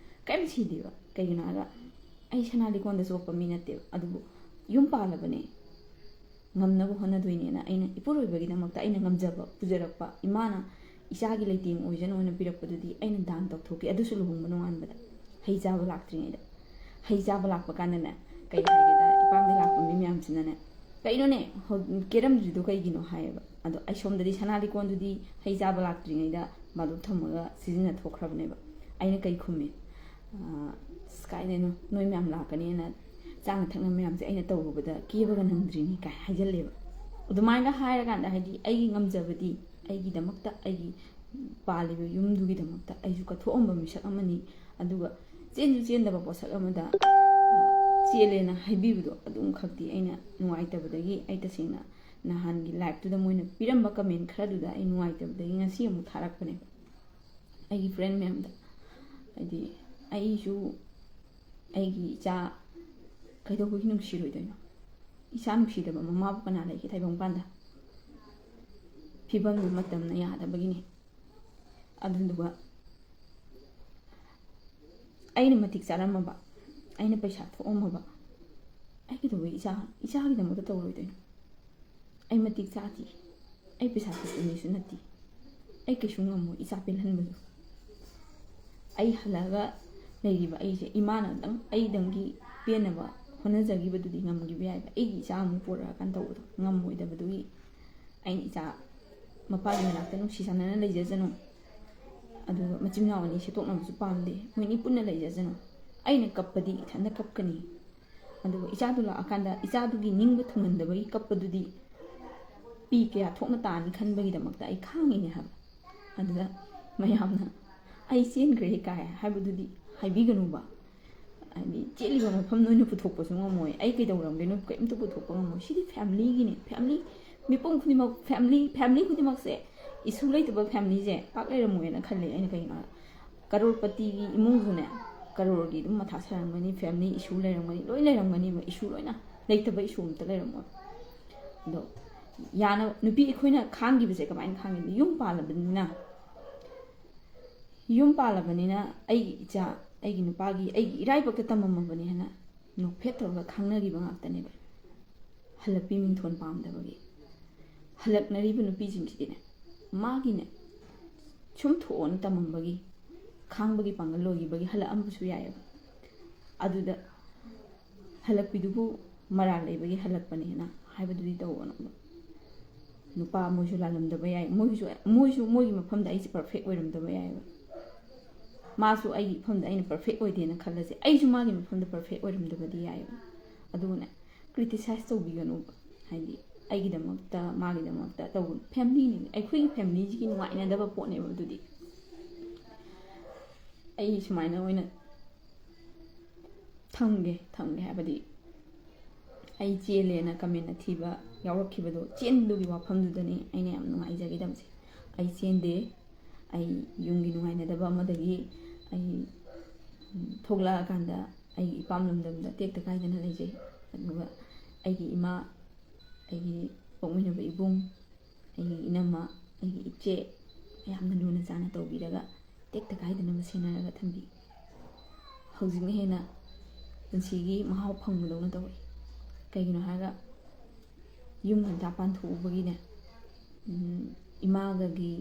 ꯀꯔꯤꯝ ꯁꯤꯗꯦꯕ꯫ ꯀꯩꯒꯤꯅꯣ ꯍꯥꯏꯔꯒ, ꯑꯩ ꯁꯅꯥ ꯂꯤꯛꯀꯣꯟꯗ ꯆꯣꯞꯄ ꯃꯤ ꯅꯠꯇꯦꯕ꯫ ꯑꯗꯨꯕꯨ ꯌꯨꯝ ꯄꯥꯜꯂꯕꯅꯦ, ꯉꯝꯅꯕ ꯍꯣꯠꯅꯗꯣꯏꯅꯦꯅ ꯑꯩꯅ ꯏꯄꯨꯔꯣꯏꯕꯒꯤꯗꯃꯛꯇ ꯑꯩꯅ ꯉꯝꯖꯕ ꯄꯨꯖꯔꯛꯄ, ꯏꯃꯥꯅ ꯏꯆꯥꯒꯤ ꯂꯩꯇꯦꯡ ꯑꯣꯏꯖꯅꯣꯅ ꯄꯤꯔꯛꯄꯗꯨꯗꯤ ꯑꯩꯅ ꯗꯥꯟ ꯇꯧꯊꯣꯛꯀꯦ꯫ ꯑꯗꯨꯁꯨ ꯂꯨꯍꯣꯡꯕ ꯅꯣꯡꯉꯥꯟꯕꯗ, ꯍꯩ ꯆꯥꯕ ꯂꯥꯛꯇ꯭ꯔꯤꯉꯩꯗ꯫ ꯍꯩ ꯆꯥꯕ ꯂꯥꯛꯄ ꯀꯥꯟꯗꯅꯦ, ꯀꯩ ꯍꯥꯏꯒꯦꯗ, ꯏꯄꯥꯝꯗ ꯂꯥꯛꯄ ꯃꯤ ꯃꯌꯥꯝꯁꯤꯅꯅꯦ, "ꯀꯩꯅꯣꯅꯦ, ꯍꯧ-, ꯀꯦꯔꯝꯗ꯭ꯔꯤꯗꯣ ꯀꯩꯒꯤꯅꯣ?" ꯍꯥꯏꯌꯦꯕ꯫ ꯑꯗꯣ ꯑꯩ ꯁꯣꯝꯗꯗꯤ ꯁꯅꯥ ꯂꯤꯛꯀꯣꯟꯗꯨꯗꯤ ꯍꯩ ꯆꯥꯕ ꯂꯥꯛꯇ꯭ꯔꯤꯉꯩꯗ ꯃꯥꯗꯨ ꯊꯝꯃꯒ ꯁꯤꯖꯤꯟꯅ ꯊꯣꯛꯈ꯭ꯔꯕꯅꯦꯕ꯫ ꯑꯩꯅ ꯀꯩ ꯈꯨꯝꯃꯤ? "ꯑ, ꯑꯁ, ꯀꯥꯏꯗꯩꯅꯣ, ꯅꯣꯏ ꯃꯌꯥꯝ ꯂꯥꯛꯀꯅꯤꯅ ꯆꯥꯅ ꯊꯛꯅ ꯃꯌꯥꯝꯁꯦ ꯑꯩꯅ ꯇꯧꯔꯨꯕꯗ ꯀꯦꯕꯒ ꯅꯪꯗ꯭ꯔꯤꯅꯤ ꯀꯥꯏ ꯍꯥꯏꯖꯜꯂꯦꯕ꯫ ꯑꯗꯨꯃꯥꯏꯅ ꯍꯥꯏꯔꯀꯥꯟꯗ, ꯍꯥꯏꯗꯤ, ꯑꯩꯒꯤ ꯉꯝꯖꯕꯗꯤ, ꯑꯩꯒꯤꯗꯃꯛꯇ, ꯑꯩꯒꯤ ꯄꯥꯜꯂꯤꯕ ꯌꯨꯝꯗꯨꯒꯤꯗꯃꯛꯇ ꯑꯩꯁꯨ ꯀꯠꯊꯣꯛꯑꯝꯕ ꯃꯤꯁꯛ ꯑꯃꯅꯤ꯫ ꯑꯗꯨꯒ ꯆꯦꯟꯁꯨ ꯆꯦꯟꯗꯕ ꯄꯣꯠꯁꯛ ꯑꯃꯗ ꯆꯦꯜꯂꯦꯅ ꯍꯥꯏꯕꯤꯕꯗꯣ, ꯑꯗꯨꯝꯈꯛꯇꯤ ꯑꯩꯅ ꯅꯨꯡꯉꯥꯏꯇꯕꯗꯒꯤ, ꯑꯩ ꯇꯁꯦꯡꯅ ꯅꯍꯥꯟꯒꯤ ꯂꯥꯏꯞꯇꯨꯗ ꯃꯣꯏꯅ ꯄꯤꯔꯝꯕ ꯀꯃꯦꯟ ꯈꯔꯗꯨꯗ ꯑꯩ ꯅꯨꯡꯉꯥꯏꯇꯕꯗꯒꯤ ꯉꯁꯤ ꯑꯃꯨꯛ ꯊꯥꯔꯛꯄꯅꯦꯕ ꯑꯩꯒꯤ ꯐ꯭ꯔꯦꯟ ꯃꯌꯥꯝꯗ꯫ ꯍꯥꯏꯗꯤ, ꯑꯩꯁꯨ ꯑꯩꯒꯤ ꯏꯆꯥ ꯀꯩꯗꯧꯕꯒꯤ ꯅꯨꯡꯁꯤꯔꯣꯏꯗꯣꯏꯅꯣ? ꯏꯆꯥ ꯅꯨꯡꯁꯤꯗꯕ ꯃꯃꯥꯕꯨ ꯀꯅꯥ ꯂꯩꯒꯦ ꯇꯥꯏꯕꯪꯄꯥꯟꯗ? ꯐꯤꯕꯝꯗꯨ ꯃꯇꯝꯅ ꯌꯥꯗꯕꯒꯤꯅꯤ꯫ ꯑꯗꯨꯗꯨꯒ ꯑꯩꯅ ꯃꯇꯤꯛ ꯆꯥꯔꯝꯃꯕ, ꯑꯩꯅ ꯄꯩꯁꯥ ꯊꯣꯛꯑꯝꯃꯕ, ꯑꯩ ꯀꯩꯗꯧꯕꯩ ꯏꯆꯥ, ꯏꯆꯥꯒꯤꯗꯃꯛꯇ ꯇꯧꯔꯣꯏꯗꯣꯏꯅꯣ? ꯑꯩ ꯃꯇꯤꯛ ꯆꯥꯗꯦ, ꯑꯩ ꯄꯩꯁꯥ ꯊꯣꯛꯄ ꯃꯤꯁꯨ ꯅꯠꯇꯦ, ꯑꯩ ꯀꯩꯁꯨ ꯉꯝꯃꯣꯏ ꯏꯆꯥ ꯄꯦꯜꯍꯟꯕꯗꯣ꯫ ꯑꯩ ꯍꯜꯂꯛꯑꯒ ꯂꯩꯔꯤꯕ ꯑꯩꯁꯦ ꯏꯃꯥꯅꯗꯪ, ꯑꯩꯗꯪꯒꯤ ꯄꯦꯟꯅꯕ ꯍꯣꯠꯅꯖꯈꯤꯕꯗꯨꯗꯤ ꯉꯝꯈꯤꯕ ꯌꯥꯏꯕ, ꯑꯩꯒꯤ ꯏꯆꯥ ꯑꯃꯨꯛ ꯄꯣꯔꯛꯑꯀꯥꯟꯗ ꯇꯧꯕꯗꯣ ꯉꯝꯃꯣꯏꯗꯕꯗꯨꯒꯤ꯫ ꯑꯩꯅ ꯏꯆꯥ ꯃꯄꯥꯒꯤ ꯃꯅꯥꯛꯇ ꯅꯨꯡꯁꯤ ꯆꯥꯟꯅꯅ ꯂꯩꯖꯁꯅꯨ, ꯑꯗꯨꯒ ꯃꯆꯤꯟ ꯃꯅꯥꯎ ꯑꯅꯤ ꯁꯦꯠꯇꯣꯛꯅꯕꯁꯨ ꯄꯥꯝꯗꯦ, ꯃꯣꯏ ꯑꯅꯤ ꯄꯨꯟꯅ ꯂꯩꯖꯁꯅꯨ꯫ ꯑꯩꯅ ꯀꯞꯄꯗꯤ ꯏꯊꯟꯇ ꯀꯞꯀꯅꯤ, ꯑꯗꯨꯒ ꯏꯆꯥꯗꯨ ꯂꯥꯛꯑꯀꯥꯟꯗ ꯏꯆꯥꯗꯨꯒꯤ ꯅꯤꯡꯕ ꯊꯨꯡꯍꯟꯗꯕꯒꯤ ꯀꯞꯄꯗꯨꯗꯤ ꯄꯤ ꯀꯌꯥ ꯊꯣꯛꯅ ꯇꯥꯅꯤ ꯈꯟꯕꯒꯤꯗꯃꯛꯇ ꯑꯩ ꯈꯥꯡꯉꯤꯅꯦ ꯍꯥꯏꯕ꯫ ꯑꯗꯨꯗ ꯃꯌꯥꯝꯅ "ꯑꯩ ꯆꯦꯟꯈ꯭ꯔꯦ" ꯀꯥꯏ ꯍꯥꯏꯕꯗꯨꯗꯤ ꯍꯥꯏꯕꯤꯒꯅꯨꯕ꯫ ꯍꯥꯏꯗꯤ, ꯆꯦꯜꯂꯤꯕ ꯃꯐꯝ ꯅꯣꯏꯅ ꯄꯨꯊꯣꯛꯄꯁꯨ ꯉꯝꯃꯣꯏ, ꯑꯩ ꯀꯩꯗꯧꯔꯝꯒꯦ ꯅꯣꯏ ꯀꯔꯤꯝꯇ ꯄꯨꯊꯣꯛꯄ ꯉꯝꯃꯣꯏ꯫ ꯁꯤꯗꯤ ꯐꯦꯃꯤꯂꯤꯒꯤꯅꯤ, ꯐꯦꯃꯤꯂꯤ, ꯃꯤꯄꯨꯝ ꯈꯨꯗꯤꯡꯃꯛ, ꯐꯦꯃꯤꯂꯤ, ꯐꯦꯃꯤꯂꯤ ꯈꯨꯗꯤꯡꯃꯛꯁꯦ, ꯏꯁꯨ ꯂꯩꯇꯕ ꯐꯦꯃꯤꯂꯤꯁꯦ ꯄꯥꯛ ꯂꯩꯔꯝꯃꯣꯏꯅ ꯈꯜꯂꯦ ꯑꯩꯅ꯫ ꯀꯩꯒꯤꯅꯣ ꯍꯥꯏꯔ, ꯀꯔꯣꯔꯄꯇꯤꯒꯤ ꯏꯃꯨꯡꯁꯨꯅꯦ, ꯀꯔꯣꯔꯒꯤ ꯑꯗꯨꯝ ꯃꯊꯥ ꯁꯥꯔꯝꯒꯅꯤ, ꯐꯦꯃꯤꯂꯤ ꯏꯁꯨ ꯂꯩꯔꯝꯒꯅꯤ, ꯂꯣꯏ ꯂꯩꯔꯝꯒꯅꯤꯕ, ꯏꯁꯨ ꯂꯣꯏꯅ, ꯂꯩꯇꯕ ꯏꯁꯨ ꯑꯝꯇ ꯂꯩꯔꯝꯃꯣꯏ꯫ ꯑꯗꯣ ꯌꯥꯅ, ꯅꯨꯄꯤ ꯑꯩꯈꯣꯏꯅ ꯈꯥꯡꯈꯤꯕꯁꯦ ꯀꯃꯥꯏꯅ ꯈꯥꯡꯒꯦ? ꯌꯨꯝ ꯄꯥꯜꯂꯕꯅꯤꯅ, ꯌꯨꯝ ꯄꯥꯜꯂꯕꯅꯤꯅ ꯑꯩꯒꯤ ꯏꯆꯥ, ꯑꯩꯒꯤ ꯅꯨꯄꯥꯒꯤ, ꯑꯩꯒꯤ ꯏꯔꯥꯏꯕꯛꯇ ꯇꯝꯃꯝꯃꯕꯅꯤ ꯍꯥꯏꯅ ꯅꯣꯛꯐꯦꯠ ꯇꯧꯔꯒ ꯈꯥꯡꯅꯈꯤꯕ ꯉꯥꯛꯇꯅꯦꯕ꯫ ꯍꯜꯂꯛꯄꯤ ꯃꯤꯡꯊꯣꯟ ꯄꯥꯝꯗꯕꯒꯤ ꯍꯜꯂꯛꯅꯔꯤꯕ ꯅꯨꯄꯤꯁꯤꯡꯁꯤꯗꯤꯅꯦ, ꯃꯥꯒꯤꯅꯦ, ꯁꯨꯝ ꯊꯣꯛꯑꯣꯅ ꯇꯝꯃꯝꯕꯒꯤ, ꯈꯥꯡꯕꯒꯤ ꯄꯥꯡꯒꯜ ꯂꯣꯏꯈꯤꯕꯒꯤ ꯍꯜꯂꯛꯑꯝꯕꯁꯨ ꯌꯥꯏꯑꯕ꯫ ꯑꯗꯨꯗ ꯍꯜꯂꯛꯄꯤꯗꯨꯕꯨ ꯃꯔꯥꯜ ꯂꯩꯕꯒꯤ ꯍꯜꯂꯛꯄꯅꯦꯅ ꯍꯥꯏꯕꯗꯨꯗꯤ ꯇꯧꯒꯅꯣꯕ꯫ ꯅꯨꯄꯥ ꯃꯣꯏꯁꯨ ꯂꯥꯜꯂꯝꯗꯕ ꯌꯥꯏ, ꯃꯣꯏꯒꯤꯁꯨ, ꯃꯣꯏꯁꯨ ꯃꯣꯏꯒꯤ ꯃꯐꯝꯗ ꯑꯩꯁꯦ ꯄꯔꯐꯦꯛ ꯑꯣꯏꯔꯝꯗꯕ ꯌꯥꯏꯑꯕ꯫ ꯃꯥꯁꯨ ꯑꯩꯒꯤ ꯃꯐꯝꯗ ꯑꯩꯅ ꯄꯔꯐꯦꯛ ꯑꯣꯏꯗꯦꯅ ꯈꯜꯂꯁꯦ, ꯑꯩꯁꯨ ꯃꯥꯒꯤ ꯃꯐꯝꯗ ꯄꯔꯐꯦꯛ ꯑꯣꯏꯔꯝꯗꯕꯗꯤ ꯌꯥꯏꯑꯕ꯫ ꯑꯗꯨꯒꯅꯦ, ꯀ꯭ꯔꯤꯇꯤꯁꯥꯏꯁ ꯇꯧꯕꯤꯒꯅꯨꯕ꯫ ꯍꯥꯏꯗꯤ ꯑꯩꯒꯤꯗꯃꯛꯇ, ꯃꯥꯒꯤꯗꯃꯛꯇ ꯇꯧꯕ ꯐꯦꯃꯤꯂꯤꯅꯤ꯫ ꯑꯩꯈꯣꯏꯒꯤ ꯐꯦꯃꯤꯂꯤꯁꯤꯒꯤ ꯅꯨꯡꯉꯥꯏꯅꯗꯕ ꯄꯣꯠꯅꯦꯕ ꯑꯗꯨꯗꯤ꯫ ꯑꯩ ꯁꯨꯃꯥꯏꯅ ꯑꯣꯏꯅ ꯊꯝꯒꯦ ꯊꯝꯒꯦ ꯍꯥꯏꯕꯗꯤ, ꯑꯩ ꯆꯦꯜꯂꯦꯅ ꯀꯃꯦꯟ ꯑꯊꯤꯕ ꯌꯥꯎꯔꯛꯈꯤꯕꯗꯣ, ꯆꯦꯟꯕꯗꯨꯒꯤ ꯋꯥꯐꯝꯗꯨꯗꯅꯤ ꯑꯩꯅ ꯌꯥꯝ ꯅꯨꯡꯉꯥꯏꯖꯈꯤꯗꯕꯁꯦ꯫ ꯑꯩ ꯆꯦꯟꯗꯦ꯫ ꯑꯩ ꯌꯨꯝꯒꯤ ꯅꯨꯡꯉꯥꯏꯅꯗꯕ ꯑꯃꯗꯒꯤ ꯑꯩ, ꯎꯝ, ꯊꯣꯛꯂꯛꯑꯀꯥꯟꯗ ꯑꯩꯒꯤ ꯏꯄꯥꯝ ꯂꯝꯗꯝꯗ ꯇꯦꯛꯇ ꯀꯥꯏꯗꯅ ꯂꯩꯖꯩ꯫ ꯑꯗꯨꯒ ꯑꯩꯒꯤ ꯏꯃꯥ, ꯑꯩꯒꯤ ꯄꯣꯛꯃꯤꯟꯅꯕ ꯏꯕꯨꯡ, ꯑꯩꯒꯤ ꯏꯅꯝꯃ, ꯑꯩꯒꯤ ꯏꯆꯦ ꯌꯥꯝꯅ ꯂꯨꯅ ꯆꯥꯟꯅ ꯇꯧꯕꯤꯔꯒ, ꯇꯦꯛꯇ ꯀꯥꯏꯗꯅꯕ ꯁꯦꯟꯅꯔꯒ ꯊꯝꯕꯤ꯫ ꯍꯧꯖꯤꯛꯅ ꯍꯦꯟꯅ ꯄꯨꯟꯁꯤꯒꯤ ꯃꯍꯥꯎ ꯐꯪꯕꯗꯧꯅ ꯇꯧꯋꯤ꯫ ꯀꯩꯒꯤꯅꯣ ꯍꯥꯏꯔꯒ, ꯌꯨꯝ ꯉꯟꯇꯥ ꯄꯥꯟꯊꯣꯛꯎꯕꯒꯤꯅꯦ, ꯎꯝ, ꯏꯃꯥꯒꯒꯤ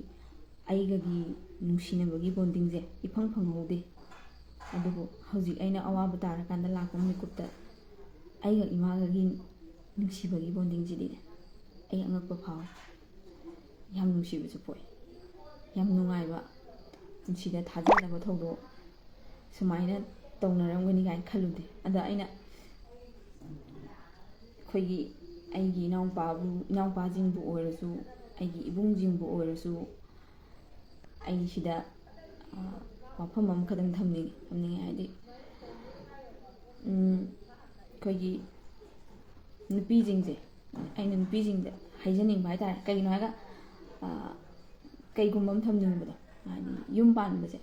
ꯑꯩꯒꯒꯤ ꯅꯨꯡꯁꯤꯅꯕꯒꯤ ꯕꯣꯟꯗꯤꯡꯁꯦ ꯏꯐꯪ ꯐꯪꯍꯧꯗꯦ꯫ ꯑꯗꯨꯕꯨ ꯍꯧꯖꯤꯛ ꯑꯩꯅ ꯑꯋꯥꯕ ꯇꯥꯔꯀꯥꯟꯗ ꯂꯥꯛꯄ ꯃꯤꯀꯨꯞꯇ ꯑꯩꯒ ꯏꯃꯥꯒꯒꯤ ꯅꯨꯡꯁꯤꯕꯒꯤ ꯕꯣꯟꯗꯤꯡꯁꯤꯗꯤ ꯑꯩ ꯑꯉꯛꯄ ꯐꯥꯎꯏ꯫ ꯌꯥꯝ ꯅꯨꯡꯁꯤꯕꯁꯨ ꯄꯣꯛꯏ꯫ ꯌꯥꯝ ꯅꯨꯡꯉꯥꯏꯕ, ꯄꯨꯟꯁꯤꯗ ꯊꯥꯖꯗꯕ ꯊꯧꯗꯣꯛ ꯁꯨꯃꯥꯏꯅ ꯇꯧꯅꯔꯝꯒꯅꯤ ꯀꯥꯏꯅ ꯈꯜꯂꯨꯗꯦ꯫ ꯑꯗ ꯑꯩꯅ ꯑꯩꯈꯣꯏꯒꯤ, ꯑꯩꯒꯤ ꯏꯅꯥꯎꯄꯥꯕꯨ, ꯏꯅꯥꯎꯄꯥꯁꯤꯡꯕꯨ ꯑꯣꯏꯔꯁꯨ, ꯑꯩꯒꯤ ꯏꯕꯨꯡꯁꯤꯡꯕꯨ ꯑꯣꯏꯔꯁꯨ, ꯑꯩ ꯁꯤꯗ, ꯑ, ꯋꯥꯐꯝ ꯑꯃꯈꯛꯇꯪ ꯊꯝꯅꯤꯡꯉꯤ꯫ ꯊꯝꯅꯤꯡꯉꯤ ꯍꯥꯏꯗꯤ, ꯎꯝ, ꯑꯩꯈꯣꯏꯒꯤ ꯅꯨꯄꯤꯁꯤꯡꯁꯦ, ꯑꯩꯅ ꯅꯨꯄꯤꯁꯤꯡꯗ ꯍꯥꯏꯖꯅꯤꯡꯕ ꯍꯥꯏ ꯇꯥꯔꯦ, ꯀꯩꯒꯤꯅꯣ ꯍꯥꯏꯔꯒ, ꯑ, ꯀꯩꯒꯨꯝꯕ ꯑꯃ ꯊꯝꯅꯤꯡꯕꯗꯣ, ꯍꯥꯏꯗꯤ ꯌꯨꯝ ꯄꯥꯟꯕꯁꯦ,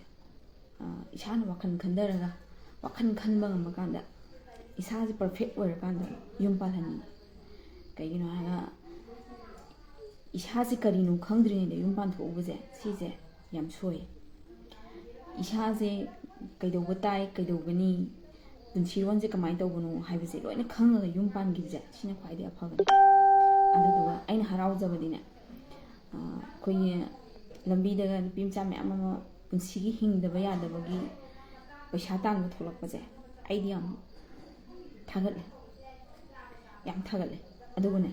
ꯑ, ꯏꯁꯥꯅ ꯋꯥꯈꯜ ꯈꯟꯊꯔꯒ, ꯋꯥꯈꯜ ꯈꯟꯕ ꯉꯝꯃꯀꯥꯟꯗ, ꯏꯁꯥꯁꯦ ꯄꯔꯐꯦꯛ ꯑꯣꯏꯔꯀꯥꯟꯗ ꯌꯨꯝ ꯄꯥꯜꯍꯟꯅꯤꯡꯉꯤ꯫ ꯀꯩꯒꯤꯅꯣ ꯍꯥꯏꯔꯒ, ꯏꯁꯥꯁꯦ ꯀꯔꯤꯅꯣ ꯈꯪꯗ꯭ꯔꯤꯉꯩꯗ ꯌꯨꯝ ꯄꯥꯟꯊꯣꯛꯎꯕꯁꯦ, ꯁꯤꯁꯦ ꯌꯥꯝ ꯁꯣꯏ꯫ ꯏꯁꯥꯁꯦ ꯀꯩꯗꯧꯕ ꯇꯥꯏ, ꯀꯩꯗꯧꯒꯅꯤ, ꯄꯨꯟꯁꯤꯔꯣꯟꯁꯦ ꯀꯃꯥꯏꯅ ꯇꯧꯕꯅꯣ ꯍꯥꯏꯕꯁꯦ ꯂꯣꯏꯅ ꯈꯪꯉꯒ ꯌꯨꯝ ꯄꯥꯟꯈꯤꯕꯁꯦ, ꯁꯤꯅ ꯈ꯭ꯋꯥꯏꯗꯒꯤ ꯑꯐꯕꯅꯤ꯫ ꯑꯗꯨꯗꯨꯒ ꯑꯩꯅ ꯍꯔꯥꯎꯖꯕꯗꯤꯅꯦ, ꯑ, ꯑꯩꯈꯣꯏꯒꯤ ꯂꯝꯕꯤꯗꯒ ꯅꯨꯄꯤ ꯃꯆꯥ ꯃꯌꯥꯝ ꯑꯃ ꯄꯨꯟꯁꯤꯒꯤ ꯍꯤꯡꯗꯕ ꯌꯥꯗꯕꯒꯤ ꯄꯩꯁꯥ ꯇꯥꯟꯕ ꯊꯣꯛꯂꯛꯄꯁꯦ, ꯑꯩꯗꯤ ꯌꯥꯝ ꯊꯥꯒꯠꯂꯦ, ꯌꯥꯝ ꯊꯥꯒꯠꯂꯦ꯫ ꯑꯗꯨꯒꯅꯦ,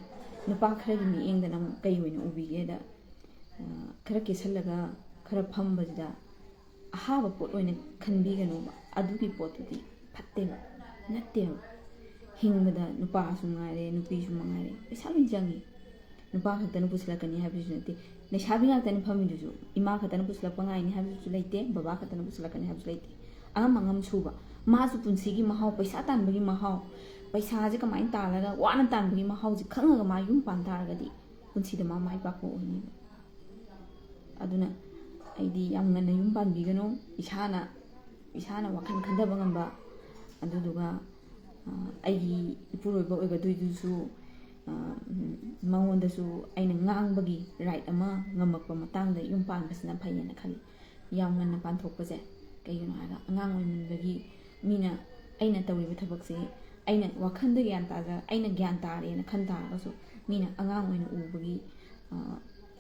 ꯅꯨꯄꯥ ꯈꯔꯒꯤ ꯃꯤꯠꯌꯦꯡꯗꯅ ꯑꯃꯨꯛ ꯀꯩ ꯑꯣꯏꯅ ꯎꯕꯤꯒꯦꯗ, ꯑ, ꯈꯔ ꯀꯦꯁꯜꯂꯒ ꯈꯔ ꯐꯝꯕꯁꯤꯗ ꯑꯍꯥꯕ ꯄꯣꯠ ꯑꯣꯏꯅ ꯈꯟꯕꯤꯒꯅꯣꯕ꯫ ꯑꯗꯨꯒꯤ ꯄꯣꯠꯇꯨꯗꯤ ꯐꯠꯇꯦꯕ, ꯅꯠꯇꯦꯕ꯫ ꯍꯤꯡꯕꯗ ꯅꯨꯄꯥꯁꯨ ꯉꯥꯏꯔꯦ, ꯅꯨꯄꯤꯁꯨ ꯃꯉꯥꯏꯔꯦ, ꯄꯩꯁꯥ ꯂꯣꯏ ꯆꯪꯉꯤ꯫ ꯅꯨꯄꯥ ꯈꯛꯇꯅ ꯄꯨꯁꯤꯜꯂꯛꯀꯅꯤ ꯍꯥꯏꯕꯁꯨ ꯅꯠꯇꯦ꯫ ꯂꯩꯁꯥꯕꯤ ꯉꯥꯛꯇꯅ ꯐꯝꯃꯤꯗꯨꯁꯨ ꯏꯃꯥ ꯈꯛꯇꯅ ꯄꯨꯁꯤꯜꯂꯛꯄ ꯉꯥꯏꯅꯤ ꯍꯥꯏꯕꯁꯨ ꯂꯩꯇꯦ, ꯕꯕꯥ ꯈꯛꯇꯅ ꯄꯨꯁꯤꯜꯂꯛꯀꯅꯤ ꯍꯥꯏꯕꯁꯨ ꯂꯩꯇꯦ꯫ ꯑꯉꯝ ꯑꯉꯝ ꯁꯨꯕ, ꯃꯥꯁꯨ ꯄꯨꯟꯁꯤꯒꯤ ꯃꯍꯥꯎ, ꯄꯩꯁꯥ ꯇꯥꯟꯕꯒꯤ ꯃꯍꯥꯎ, ꯄꯩꯁꯥꯁꯦ ꯀꯃꯥꯏꯅ ꯇꯥꯜꯂꯒ ꯋꯥꯅ ꯇꯥꯟꯕꯒꯤ ꯃꯍꯥꯎꯁꯦ ꯈꯪꯉꯒ ꯃꯥ ꯌꯨꯝ ꯄꯥꯟ ꯇꯥꯔꯒꯗꯤ ꯄꯨꯟꯁꯤꯗ ꯃꯥ ꯃꯥꯏ ꯄꯥꯛꯄ ꯑꯣꯏꯅꯦꯕ꯫ ꯑꯗꯨꯅ ꯑꯩꯗꯤ ꯌꯥꯝ ꯉꯟꯅ ꯌꯨꯝ ꯄꯥꯟꯕꯤꯒꯅꯨ꯫ ꯏꯁꯥꯅ, ꯏꯁꯥꯅ ꯋꯥꯈꯜ ꯈꯟꯊꯕ ꯉꯝꯕ, ꯑꯗꯨꯗꯨꯒ, ꯑ, ꯑꯩꯒꯤ ꯏꯄꯨꯔꯣꯏꯕ ꯑꯣꯏꯒꯗꯣꯏꯗꯨꯁꯨ, ꯑ, ꯎꯝ, ꯃꯉꯣꯟꯗꯁꯨ ꯑꯩꯅ ꯉꯥꯡꯕꯒꯤ ꯔꯥꯏꯠ ꯑꯃ ꯉꯝꯃꯛꯄ ꯃꯇꯥꯡꯗ ꯌꯨꯝ ꯄꯥꯟꯕꯁꯤꯅ ꯐꯩꯌꯦꯅ ꯈꯜꯂꯤ꯫ ꯌꯥꯝ ꯉꯟꯅ ꯄꯥꯟꯊꯣꯛꯄꯁꯦ ꯀꯩꯒꯤꯅꯣ ꯍꯥꯏꯔꯒ, ꯑꯉꯥꯡ ꯑꯣꯏꯃꯟꯕꯒꯤ ꯃꯤꯅ, ꯑꯩꯅ ꯇꯧꯔꯤꯕ ꯊꯕꯛꯁꯦ ꯑꯩꯅ ꯋꯥꯈꯜꯗ ꯒ꯭ꯌꯥꯟ ꯇꯥꯖ-, ꯑꯩꯅ ꯒ꯭ꯌꯥꯟ ꯇꯥꯔꯦꯅ ꯈꯟ ꯇꯥꯔꯒꯁꯨ, ꯃꯤꯅ ꯑꯉꯥꯡ ꯑꯣꯏꯅ ꯎꯕꯒꯤ, ꯑ,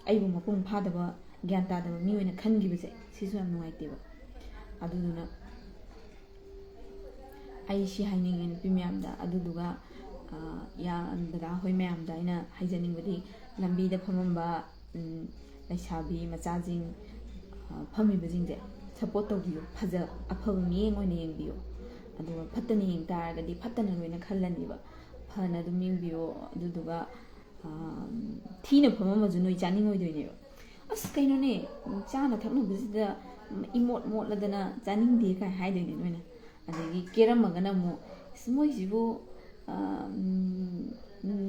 ꯑꯩꯕꯨ ꯃꯄꯨꯡ ꯐꯥꯗꯕ, ꯒ꯭ꯌꯥꯟ ꯇꯥꯗꯕ ꯃꯤ ꯑꯣꯏꯅ ꯈꯟꯈꯤꯕꯁꯦ, ꯁꯤꯁꯨ ꯌꯥꯝ ꯅꯨꯡꯉꯥꯏꯇꯦꯕ꯫ ꯑꯗꯨꯗꯨꯅ ꯑꯩ ꯁꯤ ꯍꯥꯏꯅꯤꯡꯉꯦ ꯅꯨꯄꯤ ꯃꯌꯥꯝꯗ꯫ ꯑꯗꯨꯗꯨꯒ, ꯑ, ꯌꯥ-, ꯗꯗꯥ ꯍꯣꯏ ꯃꯌꯥꯝꯗ ꯑꯩꯅ ꯍꯥꯏꯖꯅꯤꯡꯕꯗꯤ, ꯂꯝꯕꯤꯗ ꯐꯝꯃꯝꯕ, ꯎꯝ, ꯂꯩꯁꯥꯕꯤ ꯃꯆꯥꯁꯤꯡ, ꯑ, ꯐꯝꯃꯤꯕꯁꯤꯡꯁꯦ ꯁꯞꯄꯣꯔꯠ ꯇꯧꯕꯤꯌꯨ, ꯐꯖ-, ꯑꯐꯕ ꯃꯤꯠꯌꯦꯡ ꯑꯣꯏꯅ ꯌꯦꯡꯕꯤꯌꯨ꯫ ꯑꯗꯨꯒ ꯐꯠꯇꯅ ꯌꯦꯡ ꯇꯥꯔꯒꯗꯤ ꯐꯠꯇꯅ ꯂꯣꯏꯅ ꯈꯜꯂꯅꯤꯕ꯫ ꯐꯅ ꯑꯗꯨꯝ ꯌꯦꯡꯕꯤꯌꯣ꯫ ꯑꯗꯨꯗꯨꯒ, ꯑ, ꯊꯤꯅ ꯐꯝꯃꯝꯃꯁꯨ ꯅꯣꯏ ꯆꯥꯅꯤꯡꯉꯣꯏꯗꯣꯏꯅꯦꯕ꯫ "ꯑꯁ, ꯀꯩꯅꯣꯅꯦ, ꯆꯥꯅ ꯊꯛꯅꯕꯁꯤꯗ ꯏꯃꯣꯠ ꯃꯣꯠꯂꯗꯅ ꯆꯥꯅꯤꯡꯗꯦ" ꯀꯥꯏ ꯍꯥꯏꯗꯣꯏꯅꯦ ꯅꯣꯏꯅ꯫ ꯑꯗꯒꯤ ꯀꯦꯔꯝꯃꯒꯅ ꯑꯃꯨꯛ, "ꯑꯁ, ꯃꯣꯏꯁꯤꯕꯨ, ꯑ, ꯎꯝ,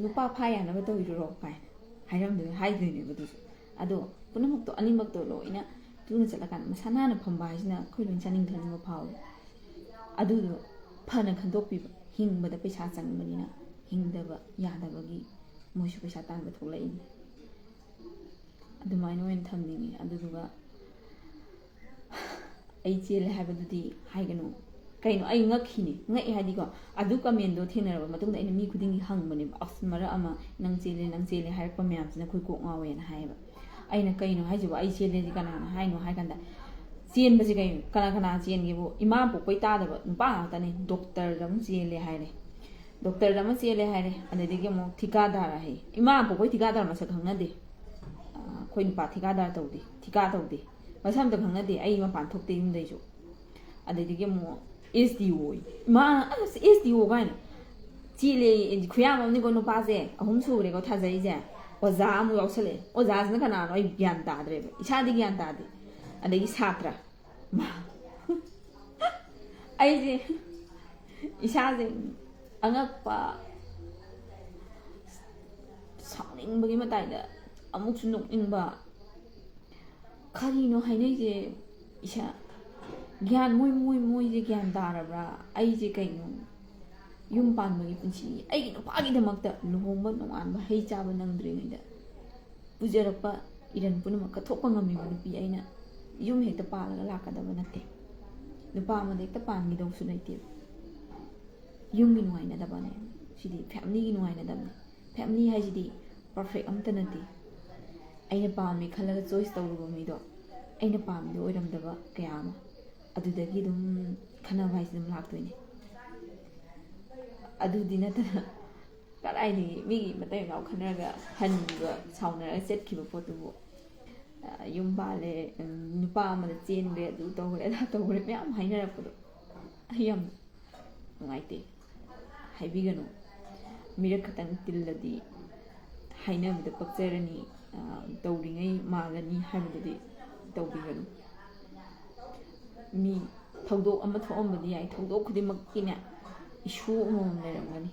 ꯅꯨꯄꯥ ꯐꯥ ꯌꯥꯅꯕ ꯇꯧꯔꯤꯔꯣ?" ꯀꯥꯏꯅ ꯍꯥꯏꯔꯝꯗꯣꯏꯅꯦ, ꯍꯥꯏꯗꯣꯏꯅꯦꯕ ꯑꯗꯨꯁꯨ꯫ ꯑꯗꯣ ꯄꯨꯝꯅꯃꯛꯇꯣ, ꯑꯅꯤꯃꯛꯇꯣ ꯂꯣꯏꯅ ꯇꯨꯅ ꯆꯠꯂꯀꯥꯟꯗ ꯃꯁꯥ ꯅꯥꯟꯅ ꯐꯝꯕ ꯍꯥꯏꯁꯤꯅ ꯑꯩꯈꯣꯏ ꯂꯣꯏ ꯆꯥꯅꯤꯡ ꯊꯛꯅꯤꯡꯕ ꯐꯥꯎꯋꯦ꯫ ꯑꯗꯨꯗꯣ ꯐꯅ ꯈꯟꯗꯣꯛꯄꯤꯕ, ꯍꯤꯡꯕꯗ ꯄꯩꯁꯥ ꯆꯪꯕꯅꯤꯅ ꯍꯤꯡꯗꯕ ꯌꯥꯗꯕꯒꯤ ꯃꯣꯏꯁꯨ ꯄꯩꯁꯥ ꯇꯥꯟꯕ ꯊꯣꯛꯂꯛꯏꯅꯤ꯫ ꯑꯗꯨꯃꯥꯏꯅ ꯑꯣꯏꯅ ꯊꯝꯅꯤꯡꯉꯤ꯫ ꯑꯗꯨꯗꯨꯒ ꯑꯩ ꯆꯦꯜꯂꯦ ꯍꯥꯏꯕꯗꯨꯗꯤ ꯍꯥꯏꯒꯅꯨ꯫ ꯀꯩꯅꯣ, ꯑꯩ ꯉꯛꯈꯤꯅꯦ꯫ ꯉꯛꯑꯦ ꯍꯥꯏꯗꯤꯀꯣ, ꯑꯗꯨ ꯀꯃꯦꯟꯗꯣ ꯊꯦꯡꯅꯔꯕ ꯃꯇꯨꯡꯗ ꯑꯩꯅ ꯃꯤ ꯈꯨꯗꯤꯡꯒꯤ ꯍꯪꯕꯅꯦꯕ, "ꯑꯁ, ꯃꯔꯛ ꯑꯃ ꯅꯪ ꯆꯦꯜꯂꯦ, ꯅꯪ ꯆꯦꯜꯂꯦ" ꯍꯥꯏꯔꯛꯄ ꯃꯌꯥꯝꯁꯤꯅ ꯑꯩꯈꯣꯏ ꯀꯣꯛ ꯉꯥꯎꯋꯦꯅ ꯍꯥꯏꯌꯦꯕ꯫ ꯑꯩꯅ, "ꯀꯩꯅꯣ ꯍꯥꯏꯁꯤꯕꯣ? ꯑꯩ ꯆꯦꯜꯂꯦꯗꯤ ꯀꯅꯥꯅ ꯍꯥꯏꯅꯣ?" ꯍꯥꯏ ꯀꯥꯟꯗ, ꯆꯦꯟꯕꯁꯦ ꯀꯩꯅꯣ, ꯀꯅꯥ ꯀꯅꯥ ꯆꯦꯟꯒꯦꯕꯨ? ꯏꯃꯥ ꯄꯣꯛꯄꯩ ꯇꯥꯗꯕ ꯅꯨꯄꯥ ꯉꯥꯛꯇꯅꯦ꯫ ꯗꯣꯛꯇꯔꯗ ꯑꯃ ꯆꯦꯜꯂꯦ ꯍꯥꯏꯔꯦ, ꯗꯣꯛꯇꯔꯗ ꯑꯃ ꯆꯦꯜꯂꯦ ꯍꯥꯏꯔꯦ, ꯑꯗꯩꯗꯒꯤ ꯑꯃꯨꯛ ꯊꯤꯀꯥꯗꯥꯔ ꯍꯥꯏ꯫ ꯏꯃꯥ ꯄꯣꯛꯄꯩ ꯊꯤꯀꯥꯗꯥꯔ ꯃꯁꯛ ꯈꯪꯅꯗꯦ꯫ ꯑ, ꯑꯩꯈꯣꯏ ꯅꯨꯄꯥ ꯊꯤꯀꯥꯗꯥꯔ ꯇꯧꯗꯦ, ꯊꯤꯀꯥ ꯇꯧꯗꯦ꯫ ꯃꯁꯛ ꯑꯝꯇ ꯈꯪꯅꯗꯦ꯫ ꯑꯩ ꯃꯄꯥꯟ ꯊꯣꯛꯇꯦ ꯌꯨꯝꯗꯩꯁꯨ꯫ ꯑꯗꯩꯗꯒꯤ ꯑꯃꯨꯛ ꯑꯦꯁ ꯗꯤ ꯑꯣ, ꯃꯥ ꯑꯁ ꯑꯦꯁ ꯗꯤ ꯑꯣ ꯀꯥꯏꯅ ꯆꯦꯜꯂꯦ꯫ ꯈꯨꯌꯥꯝ ꯑꯃꯅꯤꯀꯣ ꯅꯨꯄꯥꯁꯦ, ꯑꯍꯨꯝ ꯁꯨꯔꯦꯀꯣ ꯊꯥꯖꯩꯁꯦ꯫ ꯑꯣꯖꯥ ꯑꯃꯨꯛ ꯌꯥꯎꯁꯜꯂꯛꯑꯦ꯫ ꯑꯣꯖꯥꯁꯤꯅ ꯀꯅꯥꯅꯣ ꯑꯩ ꯒ꯭ꯌꯥꯟ ꯇꯥꯗ꯭ꯔꯦꯕ, ꯏꯁꯥꯗꯤ ꯒ꯭ꯌꯥꯟ ꯇꯥꯗꯦ꯫ ꯑꯗꯒꯤ ꯁꯥꯇ꯭ꯔ, ꯃꯥ ꯑꯩꯁꯦ ꯏꯁꯥꯁꯦ ꯑꯉꯛꯄ, ꯁꯥꯎꯅꯤꯡꯕꯒꯤ ꯃꯇꯥꯏꯗ ꯑꯃꯨꯛꯁꯨ ꯅꯣꯛꯅꯤꯡꯕ꯫ ꯀꯔꯤꯅꯣ ꯍꯥꯏꯅꯩꯁꯦ? ꯏꯁꯥ ꯒ꯭ꯌꯥꯟ, ꯃꯣꯏ ꯃꯣꯏ ꯃꯣꯏꯁꯦ ꯒ꯭ꯌꯥꯟ ꯇꯥꯔꯕ꯭ꯔꯥ? ꯑꯩꯁꯦ ꯀꯩꯅꯣ, ꯌꯨꯝ ꯄꯥꯟꯕꯒꯤ ꯄꯨꯟꯁꯤ, ꯑꯩꯒꯤ ꯅꯨꯄꯥꯒꯤꯗꯃꯛꯇ ꯂꯨꯍꯣꯡꯕ ꯅꯣꯡꯉꯥꯟꯕ ꯍꯩ ꯆꯥꯕ ꯅꯪꯗ꯭ꯔꯤꯉꯩꯗ ꯄꯨꯖꯔꯛꯄ ꯏꯔꯟ ꯄꯨꯝꯅꯃꯛ ꯀꯠꯊꯣꯛꯄ ꯉꯝꯃꯤꯕ ꯅꯨꯄꯤ ꯑꯩꯅ ꯌꯨꯝ ꯍꯦꯛꯇ ꯄꯥꯜꯂꯒ ꯂꯥꯛꯀꯗꯕ ꯅꯠꯇꯦ꯫ ꯅꯨꯄꯥ ꯑꯃꯗ ꯍꯦꯛꯇ ꯄꯥꯟꯈꯤꯗꯧꯁꯨ ꯂꯩꯇꯦꯕ꯫ ꯌꯨꯝꯒꯤ ꯅꯨꯡꯉꯥꯏꯅꯗꯕꯅꯦ ꯁꯤꯗꯤ, ꯐꯦꯃꯤꯂꯤꯒꯤ ꯅꯨꯡꯉꯥꯏꯅꯗꯕꯅꯦ꯫ ꯐꯦꯃꯤꯂꯤ ꯍꯥꯏꯁꯤꯗꯤ ꯄꯔꯐꯦꯛ ꯑꯝꯇ ꯅꯠꯇꯦ꯫ ꯑꯩꯅ ꯄꯥꯝꯃꯦ ꯈꯜꯂꯒ ꯆꯣꯏꯁ ꯇꯧꯔꯨꯕ ꯃꯤꯗꯣ, ꯑꯩꯅ ꯄꯥꯝꯃꯤꯗꯣ ꯑꯣꯏꯔꯝꯗꯕ ꯀꯌꯥ ꯑꯃ, ꯑꯗꯨꯗꯒꯤ ꯑꯗꯨꯝ ꯈꯟꯅꯕ ꯍꯥꯏꯁꯤ ꯑꯗꯨꯝ ꯂꯥꯛꯇꯣꯏꯅꯦ꯫ ꯑꯗꯨꯗꯤ ꯅꯠꯇꯅ ꯀꯗꯥꯏꯗꯒꯤ ꯃꯤꯒꯤ ꯃꯇꯩ ꯃꯅꯥꯎ ꯈꯟꯅꯔꯒ ꯍꯟꯈꯤꯕ, ꯁꯥꯎꯅꯔꯒ ꯆꯠꯈꯤꯕ ꯄꯣꯠꯇꯨꯕꯨ, ꯑ, ꯌꯨꯝ ꯄꯥꯜꯂꯦ, ꯎꯝ, ꯅꯨꯄꯥ ꯑꯃꯗ ꯆꯦꯟꯈ꯭ꯔꯦ, ꯑꯗꯨ ꯇꯧꯈ꯭ꯔꯦ, ꯑꯗꯥ ꯇꯧꯈ꯭ꯔꯦ ꯃꯌꯥꯝ ꯍꯥꯏꯅꯔꯛꯄꯗꯣ ꯑꯩ ꯌꯥꯝ ꯅꯨꯡꯉꯥꯏꯇꯦ꯫ ꯍꯥꯏꯕꯤꯒꯅꯨ꯫ ꯃꯤꯔꯛ ꯈꯛꯇꯪ ꯇꯤꯜꯂꯗꯤ ꯍꯥꯏꯅꯕꯗ ꯄꯛꯆꯔꯅꯤ, ꯑ, ꯇꯧꯔꯤꯉꯩ ꯃꯥꯜꯂꯅꯤ ꯍꯥꯏꯕꯗꯨꯗꯤ ꯇꯧꯕꯤꯒꯅꯨ꯫ ꯃꯤ ꯊꯧꯗꯣꯛ ꯑꯃ ꯊꯣꯛꯑꯝꯕꯗꯤ ꯌꯥꯏ, ꯊꯧꯗꯣꯛ ꯈꯨꯗꯤꯡꯃꯛꯀꯤꯅꯦ ꯏꯁꯨ ꯑꯃꯃꯝ ꯂꯩꯔꯝꯒꯅꯤ꯫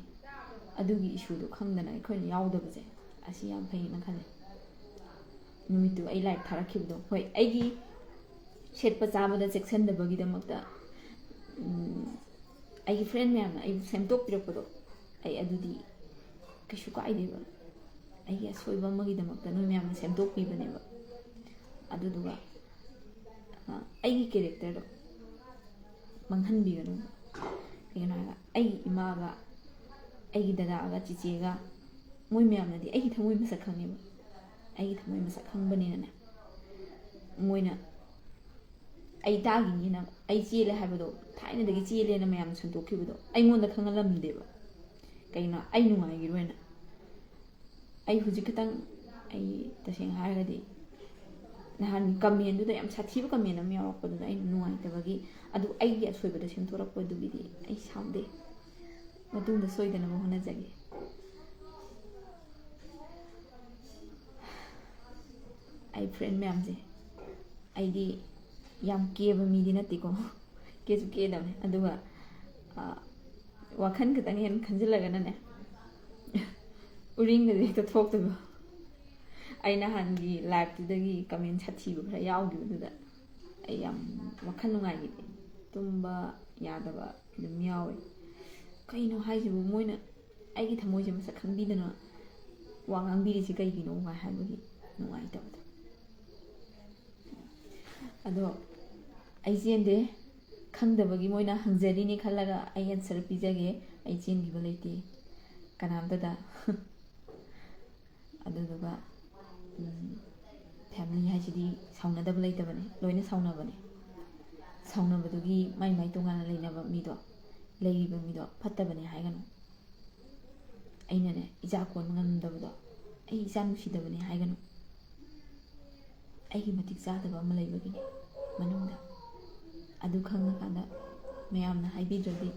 ꯑꯗꯨꯒꯤ ꯏꯁꯨꯗꯣ ꯈꯪꯗꯅ ꯑꯩꯈꯣꯏꯅ ꯌꯥꯎꯗꯕꯁꯦ, ꯑꯁꯤ ꯌꯥꯝ ꯐꯩꯌꯦꯅ ꯈꯜꯂꯦ꯫ ꯅꯨꯃꯤꯠꯇꯨ ꯑꯩ ꯂꯥꯏꯔꯤꯛ ꯊꯥꯔꯛꯈꯤꯕꯗꯣ, ꯍꯣꯏ, ꯑꯩꯒꯤ ꯁꯦꯠꯄ ꯆꯥꯕꯗ ꯆꯦꯛꯁꯤꯟꯗꯕꯒꯤꯗꯃꯛꯇ, ꯎꯝ, ꯑꯩꯒꯤ ꯐ꯭ꯔꯦꯟ ꯃꯌꯥꯝꯅ ꯑꯩꯕꯨ ꯁꯦꯝꯗꯣꯛꯄꯤꯔꯛꯄꯗꯣ, ꯑꯩ ꯑꯗꯨꯗꯤ ꯀꯩꯁꯨ ꯀꯥꯏꯗꯦꯕ꯫ ꯑꯩꯒꯤ ꯑꯁꯣꯏꯕ ꯑꯃꯒꯤꯗꯃꯛꯇ ꯅꯣꯏ ꯃꯌꯥꯝꯅ ꯁꯦꯝꯗꯣꯛꯄꯤꯕꯅꯦꯕ꯫ ꯑꯗꯨꯗꯨꯒ, ꯑ, ꯑꯩꯒꯤ ꯀꯦꯔꯦꯛꯇꯔꯗꯣ ꯃꯥꯡꯍꯟꯕꯤꯒꯅꯨ꯫ ꯀꯩꯒꯤꯅꯣ ꯍꯥꯏꯔꯒ, ꯑꯩꯒꯤ ꯏꯃꯥꯒ, ꯑꯩꯒꯤ ꯗꯗꯥꯒ, ꯆꯤꯆꯦꯒ, ꯃꯣꯏ ꯃꯌꯥꯝꯅꯗꯤ ꯑꯩꯒꯤ ꯊꯃꯣꯏ ꯃꯁꯛ ꯈꯪꯉꯦꯕ꯫ ꯑꯩꯒꯤ ꯊꯃꯣꯏ ꯃꯁꯛ ꯈꯪꯕꯅꯤꯅꯅꯦ, ꯃꯣꯏꯅ ꯑꯩ ꯇꯥꯈꯤꯅꯤꯅ, ꯑꯩ ꯆꯦꯜꯂꯦ ꯍꯥꯏꯕꯗꯣ, ꯊꯥꯏꯅꯗꯒꯤ ꯆꯦꯜꯂꯦꯅ ꯃꯌꯥꯝꯅ ꯁꯟꯗꯣꯛꯈꯤꯕꯗꯣ ꯑꯩꯉꯣꯟꯗ ꯈꯪꯍꯜꯂꯝꯗꯦꯕ꯫ ꯀꯩꯅꯣ, ꯑꯩ ꯅꯨꯡꯉꯥꯏꯈꯤꯔꯣꯏꯅ꯫ ꯑꯩ ꯍꯧꯖꯤꯛ ꯈꯤꯇꯪ, ꯑꯩ ꯇꯁꯦꯡꯅ ꯍꯥꯏꯔꯒꯗꯤ ꯅꯍꯥꯟ comment-ꯗꯨꯗ ꯌꯥꯝ ꯁꯥꯊꯤꯕ comment ꯑꯃ ꯌꯥꯎꯔꯛꯄꯗꯨꯗ ꯑꯩꯅ ꯅꯨꯡꯉꯥꯏꯇꯕꯒꯤ, ꯑꯗꯨ ꯑꯩꯒꯤ ꯑꯁꯣꯏꯕꯗ ꯁꯦꯝꯗꯣꯔꯛꯄꯗꯨꯒꯤꯗꯤ ꯑꯩ ꯁꯥꯎꯗꯦ꯫ ꯃꯇꯨꯡꯗ ꯁꯣꯏꯗꯅꯕ ꯍꯣꯠꯅꯖꯒꯦ꯫ ꯑꯩ friend ꯃꯌꯥꯝꯁꯦ, ꯑꯩꯗꯤ ꯌꯥꯝ ꯀꯦꯕ ꯃꯤꯗꯤ ꯅꯠꯇꯦꯀꯣ, ꯀꯦꯁꯨ ꯀꯦꯗꯕꯅꯦ, ꯑꯗꯨꯒ, ꯑ, ꯋꯥꯈꯜ ꯈꯛꯇꯪ ꯍꯦꯟꯅ ꯈꯟꯖꯤꯜꯂꯒꯅꯅꯦ, ꯎꯔꯤꯡꯒꯁꯦ ꯍꯦꯛꯇ ꯊꯣꯛꯇꯣꯏꯕ꯫ ꯑꯩ ꯅꯍꯥꯟꯒꯤ live-ꯇꯨꯗꯒꯤ comment ꯁꯥꯊꯤꯕ ꯈꯔ ꯌꯥꯎꯈꯤꯕꯗꯨꯗ ꯑꯩ ꯌꯥꯝ ꯋꯥꯈꯜ ꯅꯨꯡꯉꯥꯏꯈꯤꯗꯦ꯫ ꯇꯨꯝꯕ ꯌꯥꯗꯕ ꯑꯗꯨꯝ ꯌꯥꯎꯋꯦ꯫ ꯀꯩꯅꯣ ꯍꯥꯏꯁꯤꯕꯨ, ꯃꯣꯏꯅ ꯑꯩꯒꯤ ꯊꯃꯣꯏꯁꯦ ꯃꯁꯛ ꯈꯪꯕꯤꯗꯅ ꯋꯥ ꯉꯥꯡꯕꯤꯔꯤꯁꯤ ꯀꯩꯒꯤꯅꯣ ꯀꯥꯏ ꯍꯥꯏꯕꯒꯤ ꯅꯨꯡꯉꯥꯏꯇꯕꯗꯣ꯫ ꯑꯗꯣ ꯑꯩ ꯆꯦꯟꯗꯦ, ꯈꯪꯗꯕꯒꯤ ꯃꯣꯏꯅ ꯍꯪꯖꯔꯤꯅꯤ ꯈꯜꯂꯒ ꯑꯩ answer ꯄꯤꯖꯒꯦ꯫ ꯑꯩ ꯆꯦꯟꯈꯤꯕ ꯂꯩꯇꯦ ꯀꯅꯥꯝꯇꯗ꯫ ꯑꯗꯨꯗꯨꯒ, ꯎꯝ, family ꯍꯥꯏꯁꯤꯗꯤ ꯁꯥꯎꯅꯗꯕ ꯂꯩꯇꯕꯅꯦ, ꯂꯣꯏꯅ ꯁꯥꯎꯅꯕꯅꯦ꯫ ꯁꯥꯎꯅꯕꯗꯨꯒꯤ ꯃꯥꯏ ꯃꯥꯏ ꯇꯣꯉꯥꯟꯅ ꯂꯩꯅꯕ ꯃꯤꯗꯣ, ꯂꯩꯔꯤꯕ ꯃꯤꯗꯣ ꯐꯠꯇꯕꯅꯦ ꯍꯥꯏꯒꯅꯨ꯫ ꯑꯩꯅꯅꯦ, ꯏꯆꯥ ꯀꯣꯟꯕ ꯉꯝꯗꯕꯗꯣ, ꯑꯩ ꯏꯆꯥ ꯅꯨꯡꯁꯤꯗꯕꯅꯦ ꯍꯥꯏꯒꯅꯨ꯫ ꯑꯩꯒꯤ ꯃꯇꯤꯛ ꯆꯥꯗꯕ ꯑꯃ ꯂꯩꯕꯒꯤꯅꯦ ꯃꯅꯨꯡꯗ꯫ ꯑꯗꯨ ꯈꯪꯉꯀꯥꯟꯗ ꯃꯌꯥꯝꯅ ꯍꯥꯏꯕꯤꯗ꯭ꯔꯗꯤ,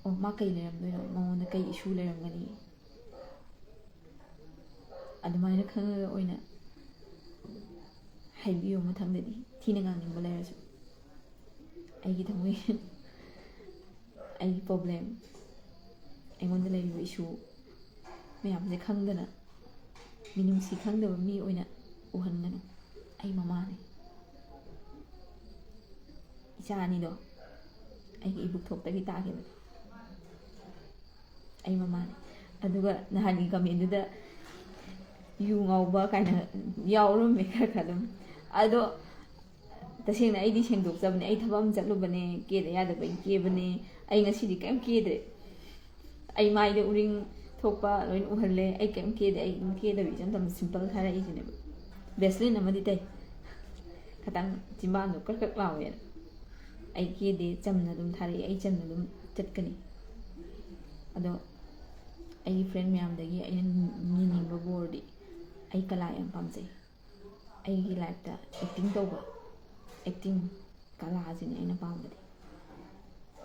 "ꯑꯣ, ꯃꯥ ꯀꯩ ꯂꯩꯔꯝꯗꯣꯏꯅꯣ? ꯃꯉꯣꯟꯗ ꯀꯩ issue ꯂꯩꯔꯝꯒꯅꯤ?" ꯑꯗꯨꯃꯥꯏꯅ ꯈꯪꯉꯒ ꯑꯣꯏꯅ ꯍꯥꯏꯕꯤꯌꯨ ꯃꯊꯪꯗꯗꯤ, ꯊꯤꯅ ꯉꯥꯡꯅꯤꯡꯕ ꯂꯩꯔꯁꯨ꯫ ꯑꯩꯒꯤ ꯊꯃꯣꯏ, ꯑꯩꯒꯤ problem, ꯑꯩꯉꯣꯟꯗ ꯂꯩꯔꯤꯕ issue ꯃꯌꯥꯝꯁꯦ ꯈꯪꯗꯅ, ꯃꯤꯅꯨꯡꯁꯤ ꯈꯪꯗꯕ ꯃꯤ ꯑꯣꯏꯅ ꯎꯍꯟꯒꯅꯨ꯫ ꯑꯩ ꯃꯃꯥꯅꯤ꯫ ꯏꯆꯥ ꯑꯅꯤꯗꯣ ꯑꯩꯒꯤ ꯏꯕꯨꯛꯊꯣꯛꯇꯒꯤ ꯇꯥꯈꯤꯕꯅꯤ꯫ ꯑꯩ ꯃꯃꯥꯅꯤ꯫ ꯑꯗꯨꯒ ꯅꯍꯥꯟꯒꯤ comment-ꯗꯨꯗ ꯌꯨ ꯉꯥꯎꯕ ꯀꯥꯏꯅ ꯌꯥꯎꯔꯝꯃꯦ ꯈꯔ ꯈꯔ ꯑꯗꯨꯝ꯫ ꯑꯗꯣ ꯇꯁꯦꯡꯅ ꯑꯩꯗꯤ ꯁꯦꯡꯗꯣꯛꯆꯕꯅꯦ꯫ ꯑꯩ ꯊꯕꯛ ꯑꯃ ꯆꯠꯂꯨꯕꯅꯦ, ꯀꯦꯗ ꯌꯥꯗꯕꯒꯤ ꯀꯦꯕꯅꯦ꯫ ꯑꯩ ꯉꯁꯤꯗꯤ ꯀꯩꯝ ꯀꯦꯗ꯭ꯔꯦ꯫ ꯑꯩ ꯃꯥꯏꯗ ꯎꯔꯤꯡ ꯊꯣꯛꯄ ꯂꯣꯏꯅ ꯎꯍꯜꯂꯦ꯫ ꯑꯩ ꯀꯩꯝ ꯀꯦꯗꯦ꯫ ꯑꯩ ꯑꯗꯨꯝ ꯀꯦꯗꯕꯤ ꯏꯆꯝ ꯆꯝꯅ simple ꯊꯥꯔꯛꯏꯁꯤꯅꯦꯕ꯫ Vaseline ꯑꯃꯗꯤ ꯇꯩ꯫ ꯈꯤꯇꯪ ꯆꯤꯝꯕꯥꯟꯗꯣ ꯀ꯭ꯔꯛ ꯀ꯭ꯔꯛ ꯂꯥꯎꯋꯦꯅ꯫ ꯑꯩ ꯀꯦꯗꯦ, ꯆꯝꯅ ꯑꯗꯨꯝ ꯊꯥꯔꯛꯑꯦ꯫ ꯑꯩ ꯆꯝꯅ ꯑꯗꯨꯝ ꯆꯠꯀꯅꯤ꯫ ꯑꯗꯣ ꯑꯩꯒꯤ friend ꯃꯌꯥꯝꯗꯒꯤ ꯑꯩꯅ ꯅꯤꯅꯤꯡꯕ ꯕꯣꯔꯗꯤ, ꯑꯩ ꯀꯂꯥ ꯌꯥꯝ ꯄꯥꯝꯖꯩ꯫ ꯑꯩꯒꯤ ꯂꯥꯏꯐꯇ ꯑꯦꯛꯇꯤꯡ ꯇꯧꯕ, ꯑꯦꯛꯇꯤꯡ ꯀꯂꯥꯁꯤꯅꯤ ꯑꯩꯅ ꯄꯥꯝꯕꯗꯤ꯫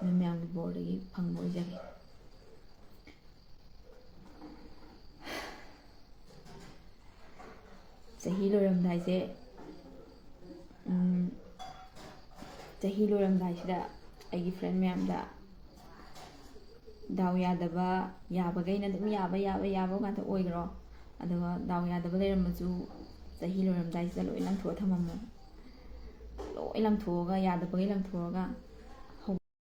ꯅꯣꯏ ꯃꯌꯥꯝꯒꯤ ꯕꯣꯔꯗꯒꯤ ꯐꯪꯕ ꯑꯣꯏꯖꯒꯦ꯫ ꯆꯍꯤ ꯂꯣꯏꯔꯝꯗꯥꯏꯁꯦ, ꯎꯝ, ꯆꯍꯤ ꯂꯣꯏꯔꯝꯗꯥꯏꯁꯤꯗ ꯑꯩꯒꯤ ꯐ꯭ꯔꯦꯟ ꯃꯌꯥꯝꯗ, ꯗꯥꯎ ꯌꯥꯗꯕ, ꯌꯥꯕꯈꯩꯅ ꯑꯗꯨꯝ ꯌꯥꯕ, ꯌꯥꯕ, ꯌꯥꯕ ꯉꯥꯛꯇ ꯑꯣꯏꯈ꯭ꯔꯣ꯫ ꯑꯗꯨꯒ ꯗꯥꯎ ꯌꯥꯗꯕ ꯂꯩꯔꯝꯃꯁꯨ ꯆꯍꯤ ꯂꯣꯏꯔꯝꯗꯥꯏꯁꯤꯗ ꯂꯣꯏ ꯂꯪꯊꯣꯛꯑ ꯊꯝꯃꯝꯃꯣ꯫ ꯂꯣꯏ ꯂꯪꯊꯣꯛꯑꯒ, ꯌꯥꯗꯕꯈꯩ ꯂꯪꯊꯣꯛꯑꯒ,